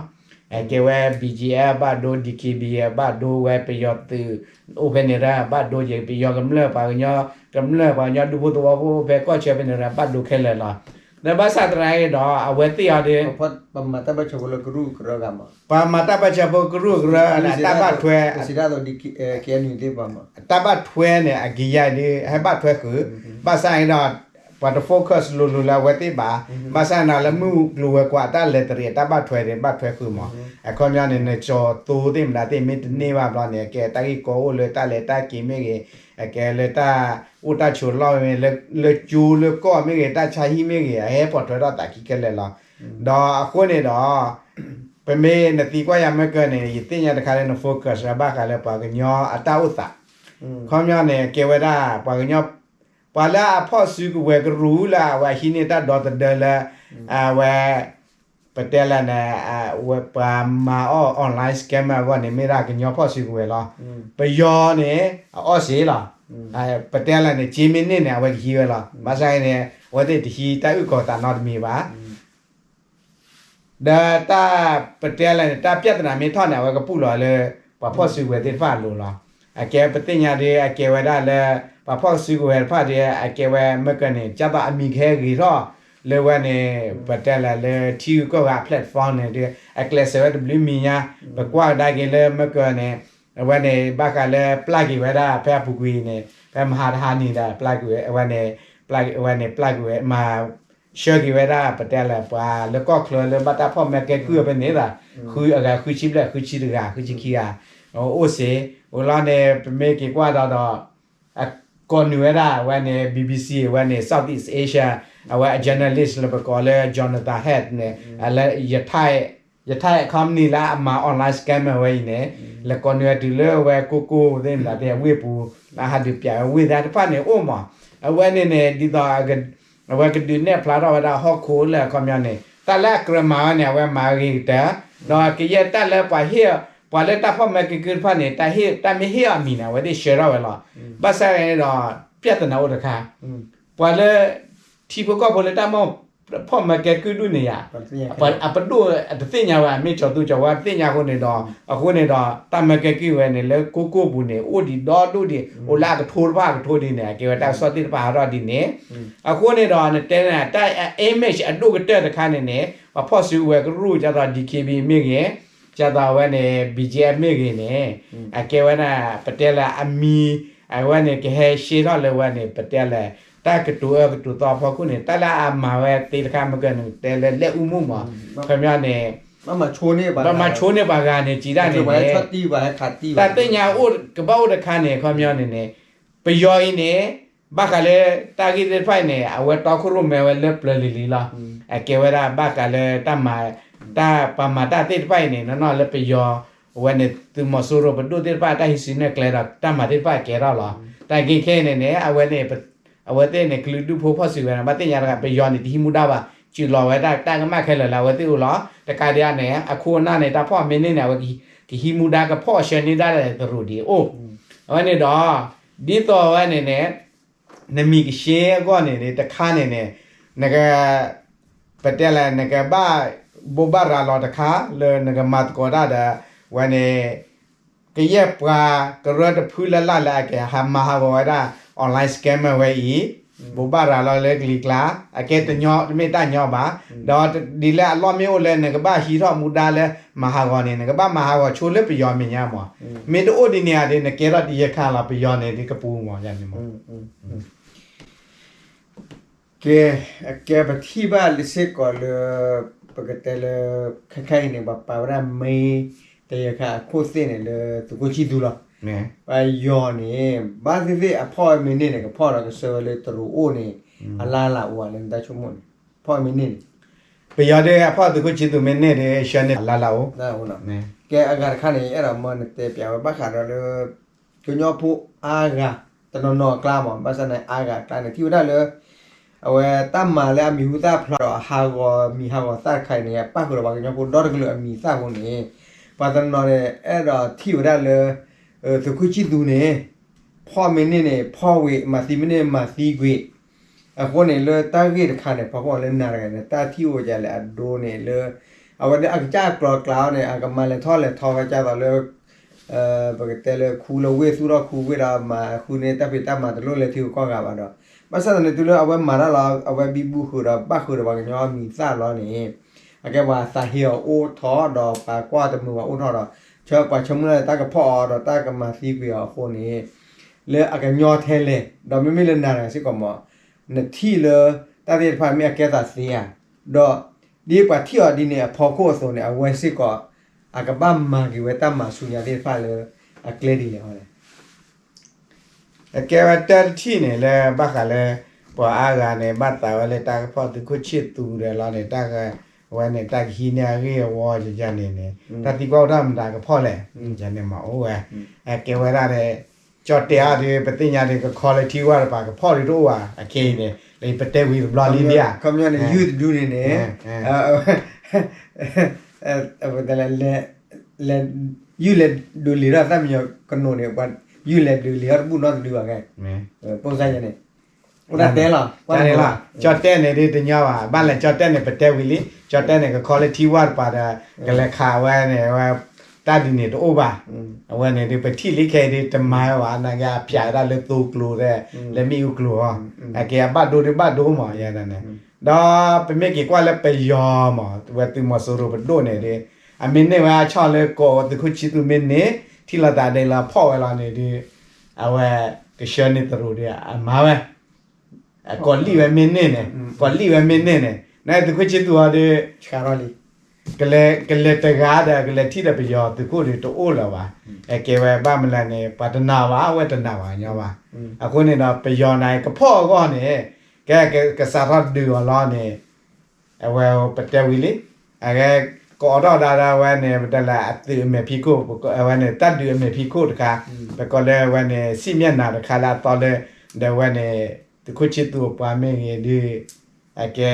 အကဲဝဲ B G F ဘၣ်ဒိ D K B A ဘၣ်ဒိဝဲ ပယီၤသုးအိၣ်ဖဲန့ၣ် ဘၣ်ဒိယဲ ပယီၤကမျၢၢ်ပှၤကညီ ကမျၢၢ်ပှၤကညီဒူဖိသဝီဖိဖဲကီၢ်ဆၢဖဲန့ၣ် ဘၣ်ဒိခဲလၢာ်လီၤ. ဒီးဘၣ်ဆၣ်သနာ်က့ဒီး အဝဲသ့ၣ်အီၤဒီး ပှၤမၤတၢ်ပၢၢ်ဆၢဖိလၢကရူၢ်ကရၢဂၤမး ပှၤမၤတၢ်ပၢၢ်ဆၢဖိကရူၢ်ကရၢန့ၣ် တၢ်ဘၣ်ထွဲ တၢ်ဘၣ်ထွဲန့ၣ် အကယၤဒ် ဟဲဘၣ်ထွဲဃုာ် ဘၣ်ဆၣ်န့ၣ်ဒီး ပှၤတ focus လိၤလိၤလၢအဝဲသ့ၣ်ဘၣ်. ဘၣ်ဆၣ်န့ၣ်ဒီး လၢမုၢ်ကျိၤဝဲၤကွာ်တၢ်လဲၤတရံး တၢ်ဘၣ်ထွဲန့ၣ် ဘၣ်ထွဲဃုာ်မး. အခီပညီန့ၣ် နကၠီၤသိသ့ၣ်မတၤသ့ၣ် မ့ၢ်တန့ၢ်ဘၣ်ဘျီန့ၣ် အကဲတၢ်ဂ့ၢ်ကီအိၣ်လၢတၢ်လဲၤတၢ်က့ၤမ့ၢ်ဂ့ၤ အကဲလၢတၢ်အိၣ်တၢ်ဆိးလီၢ်မ့ၢ် လၢကၠိလၢကီၢ်မ့ၢ်ဂ့ၤ တၢ်ဆါဟံၣ်မ့ၢ်ဂ့ၤ အဟဲပိာ်ထွဲထီၣ်သးခံခဲလၢာ်လီၤ. ဒီးအဃိန့ၣ်ဒီး ပမ့ၢ်နသံကွၢ်ယၤမ့ၢ်ကန့ၣ် ယသ့ၣ်ညါတခါလၢန focus ဘၣ်ဃးလၢပှၤကညီအတၢ်အိၣ်သး ခီပညီန့ၣ် ကဲဝဲဒၣ် ပှၤကညီ ပှၤလၢအဖီၣ်စုကဝဲၤကရူၢ်လၢအဝဲဟံးန့ၢ်တၢ်ဒီသဒၢလၢ အဝဲ ပတဲလဲၣ်န့ၣ် ပှၤမၤအီၣ် online scammer အဂီၢ်န့ၣ် မ့ၢ်ဒၣ်ကညီဖီၣ်စုကဝဲၤလီၤ. ပယီၤန့ၣ် အအီၣ်စ့လီၤ. ပတဲလဲၣ်န့ၣ် က့မ့ၢ်န့ၢ်န့ၣ် အဝဲကဟံးဝဲလီၤ. ဘၣ်ဆၣ်န့ၣ် အဝဲသ့ၣ်တဟံးတၢ်အုၣ်ကီၤသးနီတမံၤဘၣ်. ဒီးတၢ်ပတဲလဲၣ်န့ၣ် တၢ်ပြဿနာမ့ၢ်ထီၣ်န့ၣ် အဝဲကပူၣ်လီၤလၢ ပှၤဖီၣ်စုကဝဲၤသ့ၣ်တဖၣ်အလိၤလီၤ. အကဲပသ့ၣ်ညါဒီး အကဲဝဲဒၣ်လၢ ပှၤဖီၣ်စုကဝဲၤတဖၣ်ဒီး အကဲဝဲမ့ၢ်ကန့ၣ် ကၢ်သိးအမံၤကဟဲဂ့ၤထီၣ် လၢဝဲန့ၣ် ပတဲလဲၣ်လၢထံဂုၤကီၢ်ဂၤအ platform န့ၣ်ဒီး အကျဲးစၢးဝဲတဘျုးမံၤညါ ပကွၢ်ကဒါက့ၤလၢမ့ၢ်ကန့ၣ် အဝဲန့ၣ် ဘၣ်ဃးလၢပျၢ်က့ၤဝဲဒၣ် ဖဲအပူၤကွံာ်အံၤန့ၣ် ဖဲမဟါတဟါန့ၣ်ဒီး ပျၢ်က့ၤဝဲ အဝဲန့ၣ် အဝဲန့ၣ်ပျၢ်က့ၤဝဲ မၤ ဆှၢက့ၤဝဲဒၣ် ပတဲလၢ ပှၤလၢကီၢ်ချၢလၢဘၣ်တၢ်ဖီၣ်မဲကဲကုၢ်ဖဲန့ၣ်ဒီး ဃုအဂၤ ဃုဆံဘျဲၣ် ဃုဆံတဂၤ ဃုဆံခံဂၤ အိၣ်စ့ၢ် ဝံၤလီၤန့ၣ် ပမ့ၢ်က့ၤကွၢ်ဒီးဒီး ကိးနုာ်ဝဲဒၣ် အဝဲန့ၣ် BBC အဝဲန့ၣ် Southeast Asia အဝဲအ journalist လၢပကိးလၢ Jonathan Head န့ၣ် လၢ ယထၢၣ် company လၢအမၤ online scammer ဝဲအံၤန့ၣ် လဲၤကိးနုာ်ဝဲတုၤလၢဝဲကိၢ်ကိၢ်သ့ၣ်မတၤသ့ၣ် အဝ့ၢ်ပူၤ လၢဟးဒုးပၠးဝဲဝ့ၢ်သ့ၣ်တဖၣ်န့ၣ်အိၣ်မး အဝဲန့ၣ်န့ၣ် ဒ်သိး အဝဲကဒုးနဲၣ်ဖျါထီၣ်ဝဲဒၣ်ဟီၣ်ခိၣ်လၢအခီပညီန့ၣ် တၢ်လၢအကြၢးမၤဝဲန့ၣ် အဝဲမၤဂ့ၤကတၢၢ် ဒီးကယဲၢ်တၢ်လၢပှၤဟ့ၣ် ပှၤလၢတၢ်ဖီၣ်မဲကဲကုၢ်တဖၣ်န့ၣ် တၢ်မ့ၢ်ဟ့ၣ်အီၤမံၤန့ၣ် အဝဲသ့ၣ်ဆှၢထီၣ်ဝဲလီၤ. ဘၣ်ဆၣ်န့ၣ်ဒီး ပြဿနာအိၣ်တခါ ပှၤလၢ ထံဖိကီၢ်ဖိလၢတၢ်မိၣ် ဖီၣ်မဲကဲကုၢ်ဒိၣ်န့ၣ်ယါ အပဒိၣ်အတသ့ၣ်ညါဝဲ အမ့ၢ်ကၠီၤသူကၠီၤဝါတသ့ၣ်ညါအဃိန့ၣ်ဒီး အဃိန့ၣ်ဒီး တၢ်မဲကဲကုၢ်ဝဲန့ၣ် လၢကိၢ်ကိၢ်ပူၤန့ၣ် အိၣ်ဒံးဒီဒိၣ်ဒံး အိၣ်လၢအကထိတဖၣ်အကထိဒ်န့ၣ် အကဲဝဲတၢ်ကစီၣ်သ့ၣ်တဖၣ်ဟးထီၣ်ဒ်န့ၣ် အဃိန့ၣ်ဒီး နတဲန့ၣ် တၢ် image အဒိၣ်ကတၢၢ်တခါန့ၣ်န့ၣ် ပှၤဖီၣ်စုကဝဲၤကရူၢ် ဒ်သိး DKBA မ့ၢ်ဂ့ၤ ဒ်သိးအဝဲန့ၣ် BGF မ့ၢ်ဂ့ၤန့ၣ် အကဲဝဲဒၣ် ပတဲလၢအမံၤ အဝဲန့ၣ် ကဟဲရှဲထီၣ်လၢဝဲန့ၣ် ပတဲလၢ တၢ်ကတိၤအၢကတိၤသီအဖီခိၣ်န့ၣ် တၢ်လၢအမၤဝဲသ့တခါ မ့ၢ်ကနတဲလၢ လက်ဦးမှု မး ခီပညီန့ၣ် ဘၣ်မၤဆိန့ၢ်ပှၤဂၤန့ၣ် စံးဒၣ်န့ၣ်န့ၣ် တၢ်သ့ၣ်ညါအိၣ်ကဘၣ်အိၣ်တခါန့ၣ် ခီပညီန့ၣ်န့ၣ် ပယီၤအံၤန့ၣ် ဘၣ်ဃးလၢတၢ်ဂ့ၢ်သ့ၣ်တဖၣ်အံၤန့ၣ် အဝဲတီခိၣ်ရိၣ်မဲဝဲလၢပျၢၤလံၤလံၤလီၤ. အကဲဝဲဒၣ်ဘၣ်ဃးလၢတၢ်မၤ တၢ်ပှၤမၤတၢ်သ့ၣ်တဖၣ်အံၤန့ၣ် နီၢ်နီၢ်လၢပယီၤ အဝဲန့ၣ် သုးမီၤစိရိၤပဒိၣ်သ့ၣ်တဖၣ် တၢ်ဟံးစုနဲၣ်ကျဲဒီး တၢ်မၤသ့ၣ်တဖၣ်ကဲထီၣ်လီၤ. တၢ်ဂ့ၢ်ခဲအံၤန့ၣ်န့ၣ် အဝဲန့ၣ် အဝဲသ့ၣ်န့ၣ် ကလုာ်ဒူၣ်ဖိဖီၣ်စုကဝဲၤန့ၣ် ဘၣ်သ့ၣ်ညါတဂၤ ပယီၤန့ၣ် တဟံးမူဒါဘၣ် စူးလီၤဝဲဒၣ်တၢ်ကမၣ်ခဲလၢာ်လၢအဝဲသ့ၣ်အိၣ်လီၤ. တကးဒံးန့ၣ် အခိၣ်အနၢ်န့ၣ် တၢ်ဖီၣ်မ့ၢ်န့ၢ်န့ၣ် အဝဲကဟံးမူဒါကဖီၣ်ဆှၢန့ၢ်ဒၣ်လဲာ်သရူးဒံးအိၣ် အဝဲန့ၣ်ဒီး ဒ်သိးအဝဲန့ၣ်န့ၣ် နမံၤကဆှဲအဂီၢ်န့ၣ် တခါန့ၣ်န့ၣ် နက ပတဲလဲၣ် နကဘၣ်ဘိးဘၣ်ရၤလီၤတခါ လၢနကမၤသကိးတၢ်ဒီး ဝဲန့ၣ် ကယဲၢ်ပှၤကရၢတဖုလၢ်လၢ်လၢအကဟးမၤဟးဂီၤဝဲဒၣ် online scammer ဝဲအံၤ ဘိးဘၣ်ရၤလီၤလၢကလံၤကျါ အကဲတညီတမ့ၢ်တၢ်ညီဘၣ်. ဒီးဒ်လၢအလီၢ်မ့ၢ်အိၣ်လၢနကဘၣ်ဟံးထီၣ်မူဒါလၢမၤဟးဂီၤန့ၣ် နကဘၣ်မၤဟးဂီၤဆိလၢပယီၤမဲာ်ညါမး. မ့ၢ်တအိၣ်ဒ်န့ၣ်ဧါဒီး နကဲထီၣ်တယဲၢ်ခါလီၤ ပယီၤန့ၣ်ဒ်ကပူၤမးန့ၣ်မး ကဲ အကဲပထံၣ်ဘၣ်လၢစ့ၢ်ကီးလၢ ပကတဲလၢ ခဲခါအံၤန့ၣ် ပှၤပာ်ဝဲဒၣ်မ့ၢ် တယဲၢ်ခါအခိၣ်သ့ၣ်န့ၣ်လၢသုးခိၣ်ဆံၣ်သူလီၤ. ပယီၤန့ၣ် ဘၣ်သ့ၣ်သ့ၣ်အဖီၣ်ဝဲမ့ၢ်န့ၢ်န့ၣ် ကဖီၣ်ဒီးကဆှၢဝဲလၢတရူးအိၣ်န့ၣ် အလါလၢ်အိၣ်ဧါလၢနတၢ်ဆိကမိၣ်န့ၣ် ဖီၣ်ဝဲမ့ၢ်န့ၢ်န့ၣ် ပယီၤဒီးအဖီၣ်သုးခိၣ်ဆံၣ်သူမ့ၢ်န့ၢ်ဒီး ဆှၢန့ၢ်အလါလၢ်အိၣ် ကဲအဂၤတခါန့ၣ် အဲၣ်ဒိးမၢနတဲပျးဝဲဘၣ်ဃးဒီးလၢ ကညီဖိအါဂၤ တနီၤနီၤအကျါမး ဘၣ်ဆၣ်န့ၣ်အါဂၤအကျါန့ၣ် ထံၣ်ဝဲဒၣ်လၢ အဝဲတၢ်မၤလၢအမံၤဟူသၣ်ဖျါဒီးအဟးဂီၤမံၤဟးဂီၤသၣ်တခါအံၤန့ၣ် ပၣ်ဃုာ်ဒီးပှၤကညီဖိဒီတကလုာ်အမံၤသၣ်အဃိန့ၣ် ပှၤတနီၤနီၤန့ၣ် အဲၣ်ဒိးထံၣ်ဝဲဒၣ်လၢ သုးခိၣ်ဆံၣ်သူန့ၣ် ဖီၣ်မ့ၢ်န့ၢ်န့ၣ် ဖီၣ်ဝံၤ မၤသံမ့ၢ်န့ၢ်မၤသံကွံာ် အဃိန့ၣ် လၢတၢ်ဂ့ၢ်တခါန့ၣ် ဖီခိၣ်လၢနၤတဂၤန့ၣ် တၢ်ထံၣ်အိၣ်ကလဲၣ်အဒိန့ၣ်လၢ အဝဲဒၣ်အကစၢ်အကျိၤအကျဲန့ၣ် အကမၤလဲၤထီၣ်လဲၤထီဝဲဒ်သိးလၢ ပကတဲလၢခူလၢဝ့ၢ်သူၣ်ထီၣ်ခူဝ့ၢ်ဒီးမၤဃုန့ၢ်တၢ်ဖံးတၢ်မၤတလိၣ်လၢထံဂုၤကီၢ်ဂၤဘၣ်ဒီး ဘၣ်ဆၣ်သနာ်က့တုၤလၢအဝဲမၤတၢ်လီၤ အဝဲဘံဘူဃုာ်ဒီးဘၣ်ဃုာ်ဒီးပှၤကညီအမံၤသၣ်လီၤန့ၣ် အကဲပှၤသးဟ့အီၤအိၣ်ထီၣ်ဒီးပှၤကွၢ်တမုာ်ဘၣ်အိၣ်ထီၣ်ဒီး ဆၢပှၤဆၢမုၢ်လၢ်လၢတၢ်ကဖီၣ်အီၤဒီးတၢ်ကမၤသံကွံာ်အီၤအဃိန့ၣ် လၢအကညီထဲလဲၣ် ဒီးမ့မ့ၢ်လၢနၤတဂၤစ့ၢ်ကီးမး နထံၣ်လၢတၢ်သ့ၣ်တဖၣ်မ့ၢ်အကဲသးသ့ဧါ ဒီး ဒ်ပှၤထံၣ်အီၤဒ်န့ၣ်အဖီခိၣ်အသိးန့ၣ် အဝဲစ့ၢ်ကီး အကဘၣ်မၤက့ၤဝဲတၢ်မၤဆူညါသ့ၣ်တဖၣ်လၢ အကျဲဒ်လဲၣ်အီၤလဲၣ် အကဲဝဲတၢ်တထံၣ်န့ၣ်လၢဘၣ်ဃးလၢ ပှၤအါဂၤန့ၣ် ဘၣ်သးဝဲလၢတၢ်ကဖီၣ်သုးခိၣ်ဆံၣ်သူဒီးလီၤန့ၣ် တၢ် အဝဲန့ၣ် တၢ်ကဟံးန့ၢ်အဂ့ၢ်အဝီယန့ၣ်န့ၣ် တၢ်သံကွၢ်အိၣ်တၢ်မတၤကဖီၣ်လဲၣ် ယန့ၣ်မၤအိၣ်ဝဲ အကဲဝဲဒၣ်ဒီး ကၠီၣ်တဲၣ်အီၤဒီး ပသ့ၣ်ညါဒီး ကခီလၢထံဝၢ်တပၤ ကဖီၣ်ဒုးတအိၣ်ဘၣ် အခဲအံၤန့ၣ် လၢပတဲဝံၤတဘျီလံဒ်ဧါ ခီပညီန့ၣ် ယုၢ်တဒုန့ၣ်န့ၣ် ယုၢ်လဲၤဒုးလံာ်ထီၣ်သၣ်မံယီၤကနိးန့ၣ် ယုၢ်လဲၤဒုးလံာ်ထီၣ်တဘူၣ်နီတဒုဘၣ်ခဲ ပိၢ်စါယဲန့ၣ် အိၣ်ဒၣ်တဲလီၤ ကၠီၣ်တဲၣ်န့ၣ်ဒ်တညီဘၣ် ဘၣ်လဲၣ်ကၠီၣ်တဲၣ်န့ၣ် ပတဲဝံၤလံ ကၠီၣ်တဲၣ်န့ၣ် ကခီလၢထံဝၢ်တပၤဒီး ကလဲၤခးဝဲန့ၣ် ဝဲ တၢ်ဒ်န့ၣ်တအိၣ်ဘၣ် အဝဲန့ၣ်ဒီး ပထံၣ်လံခဲအံၤဒီး တမၤဝဲဘၣ် နာ်က့အဖျးဝဲဒၣ်လၢသိကျိၤဒီး လၢမ့ၣ်အူကျိၤအီၤ အကဲအဘၣ်ဒိဒီးဘၣ်ဒိမး ယဲဒၣ်န့ၣ် ဒီးပမ့ၢ်က့ၤကွၢ်လၢပယီၤမး ဝဲသုးမီၤစိရိၤပဒိၣ်န့ၣ်ဒီး အမ့ၢ်န့ၢ်ဝဲအဆီၣ်လၢကိးသုးခိၣ်ဆံၣ်သူမ့ၢ်န့ၢ် ထံၣ်လိာ်သးဒ်လၢဖီၣ်ဝဲလီၤန့ၣ်ဒီး အဝဲကဆှၢန့ၢ်သရူးဒီးအမၤဝဲ ကိးလံၣ်ဝဲမ့ၢ်န့ၢ်န့ၣ် ကိးလံၣ်ဝဲမ့ၢ်န့ၢ်န့ၣ် နသုးခိၣ်ဆံသူအီၤဒီး ကလဲၤတဂၤဒီးကလဲၤထံၣ်ဒီးပယီၤသုးခိၣ်ဒီးတအိၣ်လၢၤဘၣ်. အကဲဝဲဘၣ်မနုၤလဲၣ်န့ၣ် ပှၤတနာ်ဘၣ် အဝဲတနာ်ဘၣ်ညီဘၣ်. အဃိန့ၣ်ဒီး ပယီၤန့ၣ် ကဖီၣ်အဂီၢ်န့ၣ် ကဲကစးထီၣ်ဒုးအီၤလီၤန့ၣ် အဝဲပတဲဝံၤလံ အဝဲကအိးထီၣ်ဒၣ်ဒၣ်ဝဲန့ၣ် ပတဲလၢအသုးအမဲာ်ဖံးခိၣ် အဝဲန့ၣ် တၢ်ဒုးအမဲာ်ဖံးခိၣ်တခါ ပကိးလၢအဝဲန့ၣ် စံၣ်မၠၣ်နၤတခါလၢအသီလၢ ဒီးအဝဲန့ၣ် သုးခိၣ်ဆံသူအပှၤမ့ၢ်ဂ့ၤဒီး အကဲ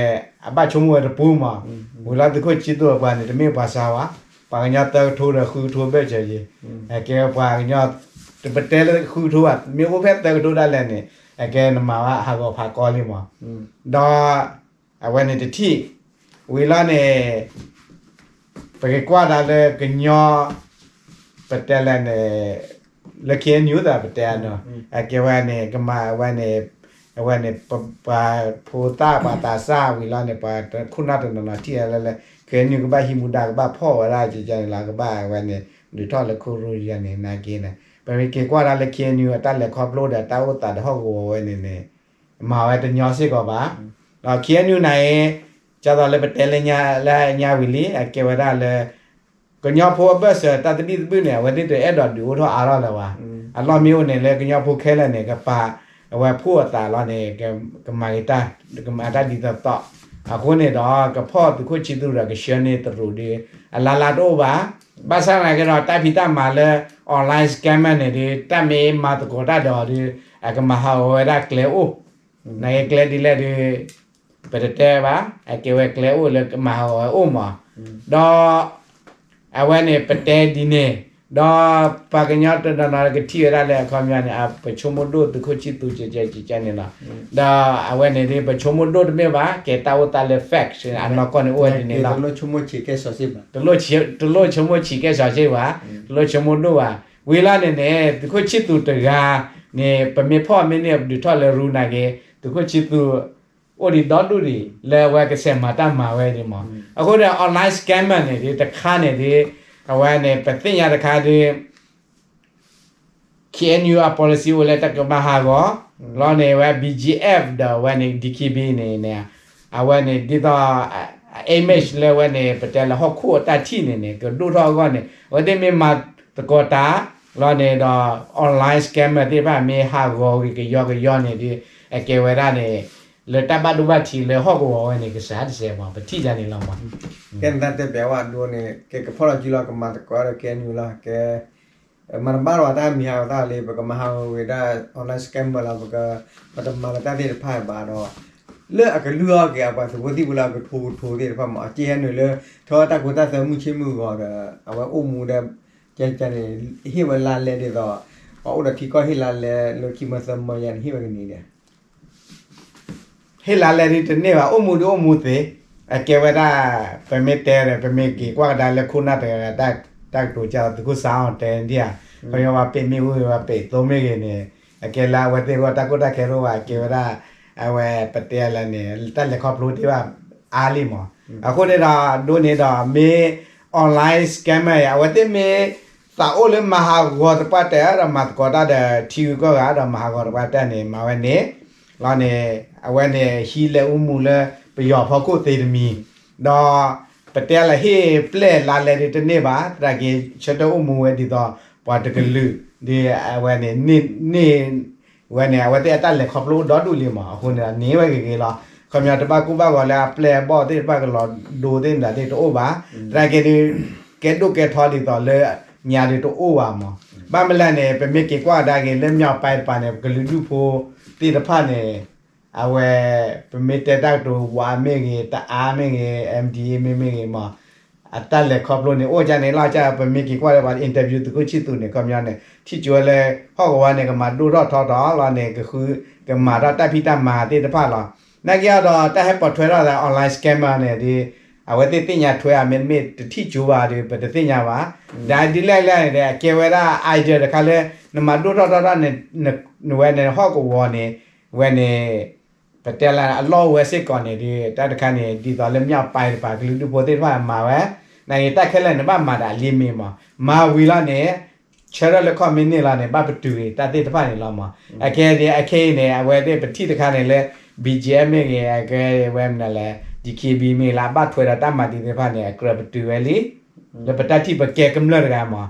အဘၣ်ဆိကမိၣ်ဝဲတပူၤမး ဝံၤလီၤသုးခိၣ်ဆံသူအပှၤန့ၣ် တမ့ၢ်ပှၤစှၤဘၣ် ပှၤကညီသၢကထိဒီးဃုကထိဘၣ်စၢၤယံၤ အကဲပှၤကညီ တပတဲလၢဃုကထိဘၣ် မ့ၢ်အိၣ်ဖဲသၢကထိဒၣ်လဲာ်န့ၣ် အကဲနမၤဝဲဟးဂီၤဖးကီလံမး ဒီး အဝဲန့ၣ်တထံၣ် ဝံၤလီၤန့ၣ် ပကကွၢ်ဒၣ်လၢကညီ ပတဲလဲၣ်န့ၣ် လၢ K N U သးပတဲနီၤ အကဲဝဲန့ၣ် ကမၤဝဲန့ၣ် အဝဲန့ၣ် ပှၤဖိသၣ်ပှၤသးစၢ်ဝံၤလီၤန့ၣ် ပှၤခိၣ်နၢ်တနီၤနီၤထံၣ်လၢလၢ K N U ကဘၣ်ဟံးမူဒါ ကဘၣ်ဖီၣ်ဝဲဒၣ်ကကန့ၣ်လီၤ ကဘၣ်ဝဲန့ၣ် ဒုးထီၣ်လၢခိၣ်ရူယၤန့ၣ် နာ်က့န့ၣ် ပမ့ၢ်က့ၤကွၢ်ဒၣ်လၢ K N U အတၢ်လဲၤခီဖျိဒီးတၢ်အိၣ်သးဒီးဟီၣ်ကဝီၤဝဲန့ၣ်န့ၣ် မၤဝဲတညီစ့ၢ်ကီးဘၣ်. ဒီး K N U န့ၣ် ကသိးလၢပတဲလၢညါဝံၤလံ အကဲဝဲဒၣ်လၢ ကညီဖိအဘၢၣ်စၢၤတၢ်သဘံၣ်သဘုၣ်န့ၣ် အဝဲသ့ၣ်တအဲၣ်ဒိးဒုးအိၣ်ထီၣ်အါထီၣ်လၢၤဘၣ်. အလီၢ်မ့ၢ်အိၣ်န့ၣ်လၢကညီဖိခဲလၢာ်န့ၣ် ကပာ်အဝဲဖှိၣ်အသးလီၤန့ၣ် ကမၤဂ့ၤတၢ် ကမၤတၢ်ဒ်သိးသိး အဃိန့ၣ်ဒီး ကဖီၣ်သုးခိၣ်ဆံသူဒီးကဆှၢန့ၢ်သရူးဒီး အလါလါတအိၣ်ဘၣ်. ဘၣ်ဆၣ်သနာ်က့ဒီး တၢ်ဖံးတၢ်မၤလၢ online scammer န့ၣ်ဒီး တၢ်မ့ၢ်မၤသကိးတၢ်ဒီးဒီး အကမၤဟးဂီၤဝဲဒၣ်ကျဲအိၣ် နာ်က့ကျဲဒ်လဲၣ်ဒီး ပတတဲဘၣ် အကဲဝဲကျဲအိၣ်လၢကမၤဟးဂီၤဝဲအိၣ်မး ဒီး အဝဲန့ၣ်ပတဲဒ်န့ၣ် ဒီးပှၤကညီတနီၤနီၤကထံၣ်ဝဲဒၣ်လၢအခီပညီန့ၣ် ပဆိကမိၣ်ဒိၣ်သုးခိၣ်ဆံသူကကန့ၣ်လီၤ. ဒီးအဝဲန့ၣ်ဒီး ပဆိကမိၣ်ဒိၣ်တမ့ၢ်ဘၣ် ကဲတၢ်အိၣ်သးလၢ fact အနီၢ်ကီၢ်န့ၣ်အိၣ်ဝဲဒ်န့ၣ်လီၤ. တလိၣ်ဆိကမိၣ်ဆံးကဲစီၤစ့ၢ်ဘၣ်, တလိၣ်ဆိကမိၣ်ဆံးကဲစီၤစ့ၢ်ဘၣ်, တလိၣ်ဆိကမိၣ်ဒိၣ်ဘၣ်. ဝံၤလီၤန့ၣ်န့ၣ် သုးခိၣ်ဆံသူတဂၤန့ၣ် ပမ့ၢ်ဖီၣ်မ့ၢ်န့ၢ်ဒုးထီၣ်လၢရူနာ်က့ သုးခိၣ်ဆံသူ အိၣ်ဒံးဒီဒူၣ်ဒံး လၢအဝဲကဆဲးမၤတၢ်မၤဝဲဒ်မး. အဃိဒီး online scammer န့ၣ်ဒ်တခါန့ၣ်ဒ် အဝဲန့ၣ် ပသ့ၣ်ညါတခါဒ် K N U အ policy အိၣ်လၢတၢ်ကမၤဟးဂီၤ လီၤန့ၣ် အဝဲ B G F ဒီးအဝဲန့ၣ် D K B A န့ၣ်န့ၣ် အဝဲန့ၣ်ဒ်သိး image လၢအဝဲန့ၣ် ပတဲလၢဟီၣ်ခိၣ်အတၢ်ထံၣ်န့ၣ်န့ၣ် ကဒိၣ်ထီၣ်အဂီၢ်န့ၣ် အဝဲသ့ၣ်မ့ၢ်မၤသကိးတၢ် လီၤန့ၣ်ဒီး online scammer သ့ၣ်တဖၣ်မ့ၢ်ဟးဂီၤက့ၤကယီကယီန့ၣ်ဒ် အကဲဝဲဒၣ်န့ၣ် လၢတၢ်ဘၣ်ဒိဘၣ်ထံးလၢဟီၣ်ကဝီၤဝဲန့ၣ် ကစးတစဲးမး ပထံၣ်ဒ်န့ၣ်လီၤမး. ကဲနတၢ်တဲပျဲဝဲဒိန့ၣ် ကဲကဖီၣ်လီၤစုလီၤ ကမၤသကိးဒီး K N U လီၤ ကဲ မၤတဘၣ်လီၤတၢ်မံၤဟးဂီၤသၣ်လံ ပကမၤဟးဂီၤဝဲဒၣ် online scammer လီၤ ပက ပတမၤလၢတၢ်သ့ၣ်တဖၣ်ဘၣ်ဒီး လၢအကလုၢ်အီၣ်က့ၤအပှၤသုးဖိသံၣ်ဖိလၢအကထိကထိသ့ၣ်တဖၣ်မး အကဲဟဲနုာ်လၢ ထီၣ်တၢ်ကိၢ်တၢ်သၢမုၢ်ဆ့မုၢ်ဂီၤဒီး အဝဲအိၣ်မူဒီး ကဲန့ၣ် ဟ့ၣ်ဝဲလါလဲဒ်သိး ပှၤအိၣ်ဒီးထံကီၢ်ဟ့ၣ်လါလဲလၢခံမၢသၢမၢယါန့ၣ် ဟ့ၣ်ဝဲကနံၤဒီး ဟ့ၣ်လါလဲဒ်တန့ၢ်ဘၣ် အိၣ်မူဒ်အိၣ်မူသ့, အကဲဝဲဒၣ် ပမ့ၢ်တဲဒီး ပမ့ၢ်က့ၤကွၢ်ကဒါလၢခိၣ်နၢ်တဂၤ တၢ်ကတိၤကၢ် သုးခိၣ်စါအီၤတဲဒ်ဧါ, ခီပညီပှၤပ့းမ့ၣ်အူဂ့ၤ ပှၤပ့းသိမ့ၢ်ဂ့ၤန့ၣ် အကဲလၢအဝဲသ့ၣ်အဂီၢ်တၢ်ကိၢ်တၢ်ခဲတအိၣ်ဘၣ် အကဲဝဲဒၣ် အဝဲပတဲလၢန့ၣ် တၢ်လဲၤခီဖျိသ့ၣ်တဖၣ်အါလံမး. အဃိန့ၣ်ဒီး ဒိန့ၣ်ဒီး မ့ၢ် online scammer အံၤ အဝဲသ့ၣ်မ့ၢ် သးအိၣ်လၢမၤဟးဂီၤသပှၢ်တၢၢ်ဒီးမၤသကိးတၢ်ဒီးထံဂုၤကီၢ်ဂၤဒီးမၤဟးဂီၤသပှၢ်တၢၢ်န့ၣ် မၤဝဲန့ၣ် လီၤန့ၣ် အဝဲန့ၣ်ဟံးလဲၤအိၣ်မူလၢပယီၤဖီခိၣ်သ့တမံၤ, ဒီးပတဲလၢဟ့ၣ်ပျဲၢ်လါလဲဒ်တန့ၢ်ဘၣ် သနာ်က့ ဆၢထၢၣ်အိၣ်မူဝဲဒ်သိး ပှၤတကလုာ် ဒ်အဝဲန့ၣ် န့ၢ် ဝဲန့ၣ် အဝဲသ့ၣ်အတၢ်လဲၤခီဖျိအိၣ်ဒီဒူၣ်လံမး အဃိန့ၣ်ဒီးန့ၢ်ဝဲဂ့ၤဂ့ၤလီၤ. ခီပညီတဘၣ်ကူဘၣ်ဂီၤလၢအပျဲၢ်အဘီၣ်သ့ၣ်တဖၣ် ကလီၤဒိသ့ၣ်မတၤသ့ၣ်တအိၣ်ဘၣ်, သနာ်က့ဒီး ကဲဒိၣ်ကဲထီဒ်သိးလၢညါဒီးတအိၣ်ဘၣ်မး. ဘၣ်မနုၤလဲၣ်န့ၣ် ပမ့ၢ်က့ၤကွၢ်ကဒါက့ၤလၢ မြောက်ပိုင်း တပၤန့ၣ် ကလုာ်ဒူၣ်ဖိသ့ၣ်တဖၣ်န့ၣ် အဝဲ ပမ့ၢ်တဲတၢ်ကတိၤ ဝါမ့ၢ်ဂ့ၤ တအါမ့ၢ်ဂ့ၤ M D A မ့ၢ်မ့ၢ်ဂ့ၤမး အတၢ်လဲၤခီဖျိန့ၣ် အိၣ်ကန့ၣ်လီၤ. ပမ့ၢ်က့ၤကွၢ်လၢပှၤ interview သုးခိၣ်ဆံသူးန့ၣ် ခီပညီန့ၣ် ထံၣ်ကၠိဝဲလၢ ဟီၣ်ကဝီၤန့ၣ် ကမၤဒိၣ်ထီၣ်ထီထီၣ်လီၤန့ၣ် ကဃု ကမၤထီၣ်တၢ်ဖံးတၢ်မၤသ့ၣ်တဖၣ်လီၤ. နာ်က့အီၤဒီး တၢ်ဟဲပိာ်ထွဲထီၣ်သး online scammer န့ၣ်ဒီး အဝဲသ့ၣ်သ့ၣ်ညါထွဲဧါ မ့တမ့ၢ်တထံၣ်ကၠိဘၣ်ဒီး ပတသ့ၣ်ညါဘၣ်. ဒီးဒ်လဲၣ်လဲၣ်န့ၣ်ဒီး အကဲဝဲဒၣ် idea တခါလၢ နမၤဒိၣ်ထီၣ်ထီထီၣ်န့ၣ် နဝဲန့ၣ်ဟီၣ်ကဝီၤန့ၣ် ဝဲန့ၣ် ပတဲလၢအလီၢ်အိၣ်ဝဲစ့ၢ်ကီးန့ၣ်ဒီး တၢ်တခါန့ၣ် ဒ်သိးလၢ မြောက်ပိုင်း တပၤ ကလုာ်ဒူၣ်ဖိသ့ၣ်တဖၣ်မၤဝဲ, နာ်က့တၢ်ခဲလၢာ်န့ၣ် ဘၣ်မၤဒီးအလံာ်မ့ၢ်မး မၤဝံၤလီၤန့ၣ် ဆၢထၢၣ်လၢ ခီၣ်မ့ၢ်န့ၢ်လီၤန့ၣ် ဘၣ်ပတုာ်ဂ့ၤတၢ်သ့ၣ်တဖၣ်န့ၣ်လီၤမး. အခဲအံၤန့ၣ် အဝဲသ့ၣ်ပထံၣ်တခါန့ၣ်လၢ ဘံၣ်ကၠဲမ့ၢ်ဂ့ၤ အကဲဝဲမနုၤလဲၣ် ဒံၣ်ခံဘံၣ်မ့ၢ်ဂ့ၤလၢ အဘၣ်ထွဲဒီးတၢ်မၤဒံးသ့ၣ်တဖၣ်န့ၣ် အကြၢးပတုာ်ဝဲလံ လၢပတၢ်ထံၣ်ပကဲကမျၢၢ်တဂၤမး.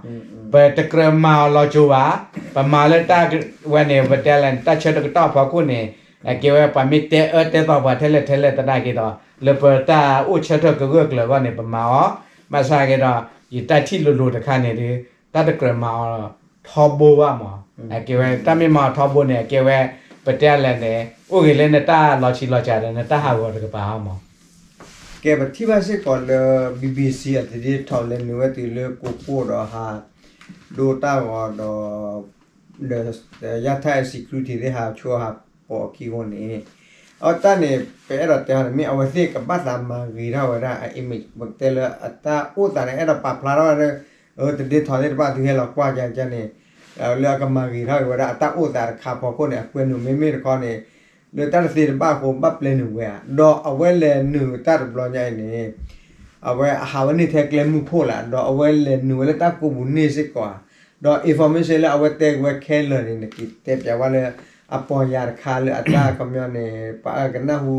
ပတကြၢးမၤအီၤလီၤကၠိဘၣ်. ပမၤလၢတၢ်ဝဲန့ၣ် ပတဲလဲၣ်န့ၣ် တၢ်ဆၢတကတီၢ်အဖီခိၣ်န့ၣ် အကဲဝဲပှၤမ့ၢ်တဲအၢတဲသီပှၤထဲလဲၣ်ထဲလဲၣ်သနာ်က့ဒီး လၢပတၢ်အိၣ်ဆၢထၢၣ်ကဂၢၢ်ကျၢၤအဂီၢ်န့ၣ် ပမၤအီၤ. ဘၣ်ဆၣ်က့ဒီး ယတၢ်ထံၣ်လိၤလိၤတခါန့ၣ်ဒီး တၢ်တကြၢးမၤအီၤထီဘိဘၣ်မး. အကဲဝဲ တၢ်မ့ၢ်မၤအီၤထီဘိန့ၣ် အကဲဝဲ ပတဲလဲၣ်န့ၣ် အိၣ်ဂ့ၤလၢနတၢ်လီၤဆံးလီၤစှၤဒီး နတၢ်ဟးဂီၤတကပၤအါမး. ကဲပထံၣ်ဘၣ်စ့ၢ်ကီးလၢ BBC အတဒ့ထီၣ်လဲၤနုာ်ဝဲတုၤလၢကိကိၣ်ဒီးဟး ဒိတၢ်ဂီၤဒီး ဒီး ယါထါ security သ့ၣ်ဟးဆိဟးပိာ်အခံအဂီၢ်န့ၣ် အတၢ်န့ၣ် ပအဲၣ်ဒိးတဲဟီန့ၣ် မ့ၢ်အဝဲသ့ၣ်ကဘၣ်သးမၤဂ့ၤထီၣ်ဝဲဒၣ်အ image ပကတဲလၢအတၢ်အိၣ်သးန့ၣ် အဲၣ်ဒိးပာ်ဖျါထီၣ်ဝဲလၢ တဒ့ထီၣ်သ့ၣ်တဖၣ်သုဟဲလီၤကွၢ်ကန့ၣ် လၢအကမၤဂ့ၤထီၣ်က့ၤဝဲဒၣ်အတၢ်အိၣ်သးတခါဖီခိၣ်န့ၣ် အကွဲနုာ်မ့မ့ၢ်တခီန့ၣ် လၢတၢ်တသ့တဘၣ်အဃိ ဘၣ်ပျဲနုာ်ဝဲဧါ ဒီးအဝဲလဲၤနုာ်တၢ်တဘျီညါအံၤန့ၣ် အဝဲအဟးဝဲန့ၢ်ထဲကျဲမုၢ်ခိၣ်လၢ ဒီးအဝဲလဲၤနုာ်ဝဲလၢတၢ်ကိးပူၤန့ၣ်စ့ၢ်ကီးဧါ ဒီး information လၢအဝဲတဲက့ၤဝဲခဲလၢာ်န့ၣ် နက့ၤတဲပၠးဝဲလၢ အပီၢ်ယၤတခါလၢအတၢ်ခီပညီန့ၣ် ပှၤအကနၢ်ဟူ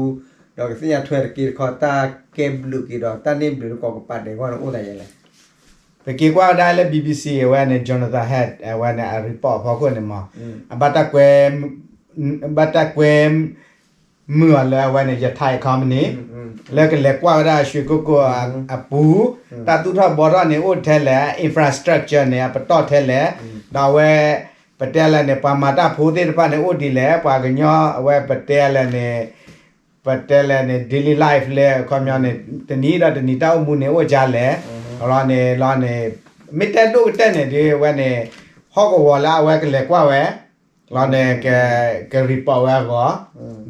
ဒီးကသ့ၣ်ညါထွဲတက့ၢ်တခီ တၢ်ကဲဘျုးက့ၤဒီး တၢ်န့ၢ်ဘျုးလၢကိးကပၤဒဲးအဂီၢ်န့ၣ်အိၣ်သးယဲလဲၣ်. ပက့ၤကွၢ်ဝဲဒၣ်လၢ BBC အဝဲန့ၣ် Jonathan Head အဝဲန့ၣ် အ report အဖီခိၣ်န့ၣ်မး အဘၣ်တၢ်ကွဲ ဘၣ်တၢ်ကွဲ မုာ်အီၤလၢအဝဲန့ၣ် ယထါ company လၢကလဲၤကွၢ်ဝဲဒၣ်ရွှေကုက္ကိုအပူၤ တၢ်သူၣ်ထီၣ်ဘှီထီၣ်န့ၣ်အိၣ်ထဲလဲၣ် infrastructure န့ၣ် အပတီၢ်ထဲလဲၣ် ဒီးအဝဲ ပတဲလဲၣ်န့ၣ် ပှၤမၤတၢ်ဖိသ့ၣ်တဖၣ်န့ၣ်အိၣ်ဒ်လဲၣ် ပှၤကညီအဝဲပတဲလဲၣ်န့ၣ် ပတဲလဲၣ်န့ၣ် daily life လၢအခီပညီန့ၣ် တနံၤဒီးတနံၤတၢ်အိၣ်မူန့ၣ်အိၣ်ကလဲၣ် လီၤန့ၣ် လီၤန့ၣ် မ့ၢ်တဲဒိၣ်ကတၢၢ်န့ၣ် ဒ်အဝဲန့ၣ် ဟီၣ်ကဝီၤလၢအဝဲကလဲၤကွၢ်ဝဲ လီၤန့ၣ် က report ဝဲအဂီၢ်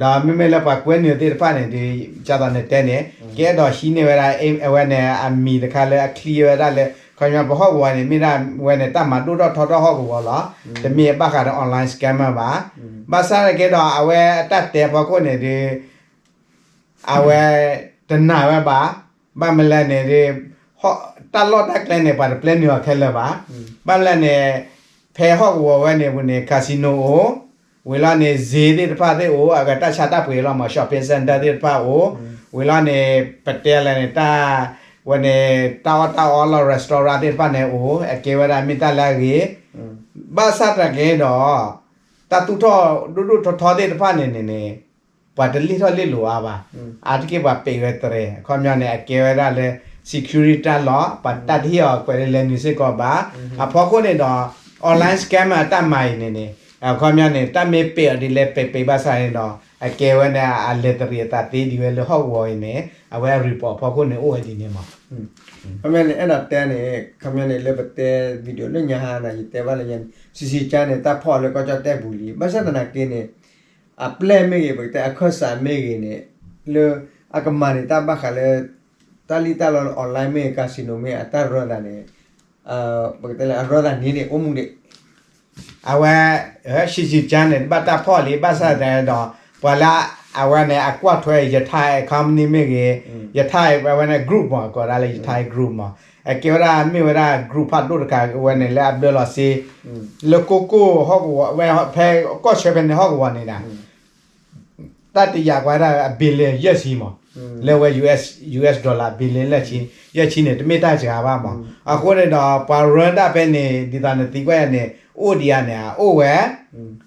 ဒီးမ့မ့ၢ်လၢပှၤကွဲနုာ်သ့ၣ်တဖၣ်န့ၣ် ဒ်ကသိးနတဲန့ၣ် ကအဲၣ်ဒိးဟံးန့ၢ်ဝဲဒၣ် အဝဲန့ၣ်အမံၤတခါလၢအချံဝဲဒၣ်လၢ ခီပညီပဟီၣ်ကဝီၤန့ၣ် မ့ၢ်ဒၣ်ဝဲန့ၣ် တၢ်မၤဒိၣ်ထီၣ်ထီထီၣ်ဟီၣ်ကဝီၤလီၤ. တမ့ၢ်ဘၣ်ဃးဒီး online scammer ဘၣ်. ဘၣ်ဆၣ်န့ၣ်က့ဒီးအဝဲအတၢ်တဲဖီခိၣ်န့ၣ်ဒီး အဝဲတနာ်ဝဲဘၣ်. ဘၣ်မနုၤလဲၣ်န့ၣ်ဒီး တၢ်လီၢ်တၢ်ကျဲန့ၣ် ပှၤတပျဲနုာ်အီၤခဲလၢာ်ဘၣ်. ဘၣ်မနုၤလဲၣ်န့ၣ် ဖဲဟီၣ်ကဝီၤဝဲန့ၣ်ပူၤန့ၣ် casino အိၣ်, ဝံၤလီၤန့ၣ် ဈေးသ့ၣ်တဖၣ်သ့ၣ်အိၣ်, အဂၤတၢ်ဆါတၢ်ပှ့ၤလီၤမး shopping center သ့ၣ်တဖၣ်အိၣ်, ဝံၤလီၤန့ၣ် ပတဲလဲၣ်န့ၣ် တၢ် ဝဲန့ၣ် တၢ်အီၣ်တၢ်အီလီၤ restaurant သ့ၣ်တဖၣ်န့ၣ်အိၣ်, အကဲဝဲဒၣ်မ့ၢ်တၢ်လၢအဂ့ၤ, ဘၣ်ဆၣ်တက့ၢ်ဒီး တၢ်သူၣ်ထီၣ်ဒိၣ်ဒိၣ်ထီထီသ့ၣ်တဖၣ်န့ၣ်န့ၣ်န့ၣ် ပှၤတလံၣ်ထီၣ်လံၣ်လီၤအါဘၣ်. အါတက့ၢ်ပှၤပံးဝဲတြဲၤ အခီပညီန့ၣ် အကဲဝဲဒၣ်လၢ security တၢ်လီၢ် ပှၤတၢ်တဟ့ၣ်အီၤကွဲးလၢလဲၤနုာ်စ့ၢ်ကီးဘၣ်. အဖီခိၣ်န့ၣ်ဒီး online scammer အတၢ်မၤအံၤန့ၣ်န့ၣ် အခီပညီန့ၣ် တၢ်မ့ၢ်ပံးအီၤဒ်လဲၣ်ပံးပံးဘၣ်ဆၣ်န့ၣ်ဒီး အကဲဝဲန့ၣ် အလဲၤတရံးအသးသ့ဒ်ဝဲလၢဟီၣ်ကဝီၤအံၤန့ၣ် အဝဲအ report အဖီခိၣ်န့ၣ်အိၣ်ဝဲဒ်န့ၣ်မး. ခီပညီန့ၣ် အဲၣ်ဒိးတဲန့ၣ် ခီပညီန့ၣ် လၢပတဲ video လၢညါဟါန့ၣ် ယတဲဘၣ်လၢညါန့ၣ် ဆံးဆံးကါန့ၣ် တၢ်ဖီၣ်လၢကီၢ်ကၠီၣ်တဲၣ်ပူၤလံ. ဘၣ်ဆၣ်သနာ်က့န့ၣ် အပျဲၢ်မ့ၢ်ဂ့ၤ ပကတဲအခၢၣ်စးမ့ၢ်ဂ့ၤန့ၣ် လၢအကမၤန့ၣ် တၢ်ဘၣ်ဃးလၢ တၢ်လံၣ်တၢ်လီ online မ့ၢ်ဂ့ၤ casino မ့ၢ်ဂ့ၤ အတၢ်ရၢသးန့ၣ် ပကတဲလၢ အရၢသးန့ၣ်န့ၣ် အိၣ်မူဒံး အဝဲ ဆံးဆံးကါန့ၣ် တဘၣ်တၢ်ဖီၣ်လံ ဘၣ်ဆၣ်သနာ်က့ဒီး ပှၤလၢအဝဲန့ၣ် အကွၢ်ထွဲ ယထါ company မ့ၢ်ဂ့ၤ ယထါ အဝဲန့ၣ် group မး ကိးဒၣ်လၢ ယထါ group မး အကဲဝဲဒၣ်မ့ၢ်ဝဲဒၣ် group ဖးဒိၣ်တခါ အဝဲန့ၣ်လၢအဘျၢလီၤစ့ လၢကိကိၣ်ဟီၣ်ကဝီၤ ဝဲဖဲကီၢ်ဆၢဖဲန့ၣ်ဟီၣ်ကဝီၤန့ၣ်ဒၣ် တၢ်တယာ်ကွၢ်ဒၣ်အ billion ယဲၢ်ဆံမး လၢဝဲ US dollar billion လၢဆံ ယဲၢ်ဆံန့ၣ် တမ့ၢ်တၢ်စှၤဘၣ်မး. အဃိန့ၣ်ဒီး ပှၤရၢတၢ်ဖဲန့ၣ် ဒ်သိးနသံကွၢ်ယၤန့ၣ် အိၣ်ဒံးဧါန့ၣ် အိၣ်ဝဲ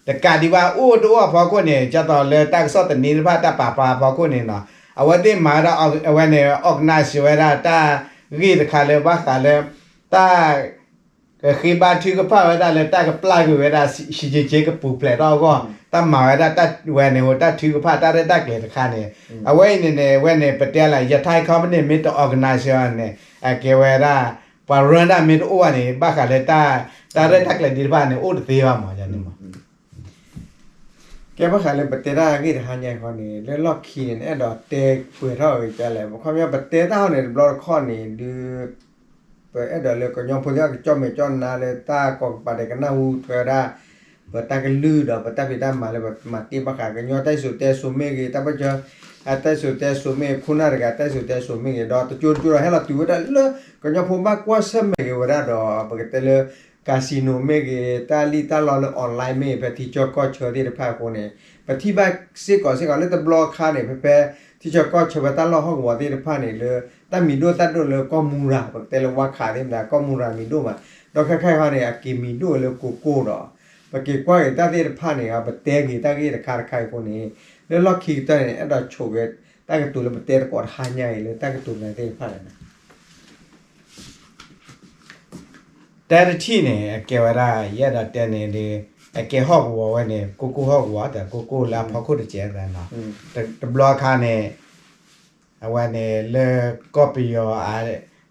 တကးဒံးဘၣ် အိၣ်တအိၣ်အဖီခိၣ်န့ၣ် ဒ်သိးလၢတၢ်ကစီၣ်သန့တဖၣ် တၢ်ပာ်ဖျါအဖီခိၣ်န့ၣ်နီၤ အဝဲသ့ၣ်မၤဝဲဒၣ် အဝဲန့ၣ် organize ဝဲဒၣ်တၢ်ဂ့ၢ်တခါလၢဘၣ်ဃးလၢ တၢ် ကဃ့ဘါထုကဖၣ်ဝဲဒၣ်လၢတၢ်ကပျၢ်ကွံာ်ဝဲဒၣ် ရှံးရှံးကၠ့ကပူၤဖျဲးထီၣ်အဂီၢ် တၢ်မၤဝဲဒၣ်တၢ်ဝဲန့ၣ် တၢ်ထုကဖၣ်တၢ်ရဲၣ်တၢ်ကျဲၤတခါန့ၣ် အဝဲအံၤန့ၣ်န့ၣ် အဝဲန့ၣ် ပတဲလၢ ယထါ company မ့ၢ်တ organize န့ၣ် အကဲဝဲဒၣ် ပှၤရၢတၢ်မ့ၢ်တအိၣ်ဘၣ်န့ၣ် ဘၣ်ဃးလၢတၢ် တၢ်ရဲၣ်တၢ်ကျဲၤသ့ၣ်တဖၣ်န့ၣ် အိၣ်တသ့ဘၣ်မးန့ၣ်မး ကဲဘၣ်ဃးလၢပတဲတၢ်ဂ့ၢ်တဟါညါခီန့ၣ် လၢလီၢ်ခံန့ၣ် နအဲၣ်ဒိးတဲပှဲၤထီၣ်ဂ့ၤကလဲၣ် ခီပညီပတဲတၢ်ဟီန့ၣ် တဘျီတခီၣ်န့ၣ် ဒုး ပအဲၣ်ဒိးလၢကညီဖိသ့ၣ်တဖၣ်ကကၠီၣ်မဲာ်ကၠီၣ်နါလၢတၢ်ကိးကပၤဒဲးကနၢ်ဟူထွဲဝဲဒၣ် ပတၢ်ကလုၢ်ဒီးပတၢ်ဖံးတၢ်မၤလၢပမၤတ့ၢ်ဘၣ်ဃး ကညီတၢ်စံၣ်စိၤတဲစိၤမ့ၢ်ဂ့ၤ တၢ်ဘၣ်ကၢ တၢ်စံၣ်စိၤတဲစိၤမ့ၢ်ဂ့ၤ ခိၣ်နၢ်တဂၤတၢ်စံၣ်စိၤတဲစိၤမ့ၢ်ဂ့ၤ ဒီးတကၠိတကၠိဒီးဟဲလီၤတုၤဝဲဒၣ်လၢ ကညီဖိဘၣ်ကွၢ်ဆၢၣ်မဲာ်က့ၤဝဲဒၣ်ဒီး ပကတဲလၢ casino မ့ၢ်ဂ့ၤ တၢ်လံၣ်တၢ်လီလၢ online မ့ၢ်ဂ့ၤ ဖဲထံဆၢကီၢ်ဆၢသ့ၣ်တဖၣ်အဃိန့ၣ် ပထံၣ်ဘၣ်စ့ၢ်ကီးစ့ၢ်ကီးလၢတဘျီခါန့ၣ် ဖဲဖဲ ထံဆၢကီၢ်ဆၢဖဲတၢ်လီၢ်ဟီၣ်ကဝီၤသ့ၣ်တဖၣ်န့ၣ် လၢတၢ်မံၤဒိၣ်တၢ်ဒိၣ်လၢကီၢ်မူရၤ ပကတဲလၢဝါခးသ့ၣ်မတၤ ကီၢ်မူရၤမံၤဒိၣ်မး ဒီးခဲခါအံၤန့ၣ် အက့ၤမံၤဒိၣ်လၢကိကိၣ်ဒီး ပက့ၤကွၢ်က့ၤတၢ်သ့ၣ်တဖၣ်န့ၣ် ပတဲက့ၤတၢ်ဂ့ၢ်တခါတခါအံၤအဃိန့ၣ် လၢလီၢ်ခံကတၢၢ်န့ၣ် အဲၣ်ဒိးဆိးက့ၤ တၢ်ကတိၤလၢပတဲသကိးတဟါညါအံၤလၢတၢ်ကတိၤလၢသ့ၣ်တဖၣ်န့ၣ် တၢ်တထံၣ်န့ၣ် အကဲဝဲဒၣ် ယအဲၣ်ဒိးတဲန့ၣ်ဒီး အကဲဟီၣ်ကဝီၤဝဲန့ၣ် ကိကိၣ်ဟီၣ်ကဝီၤ ဒီးကိကိၣ်လၢအဖီခိၣ်တစဲးသးနီၤ တဘျီအခါန့ၣ် အဝဲန့ၣ်လၢကီၢ်ပယီၤ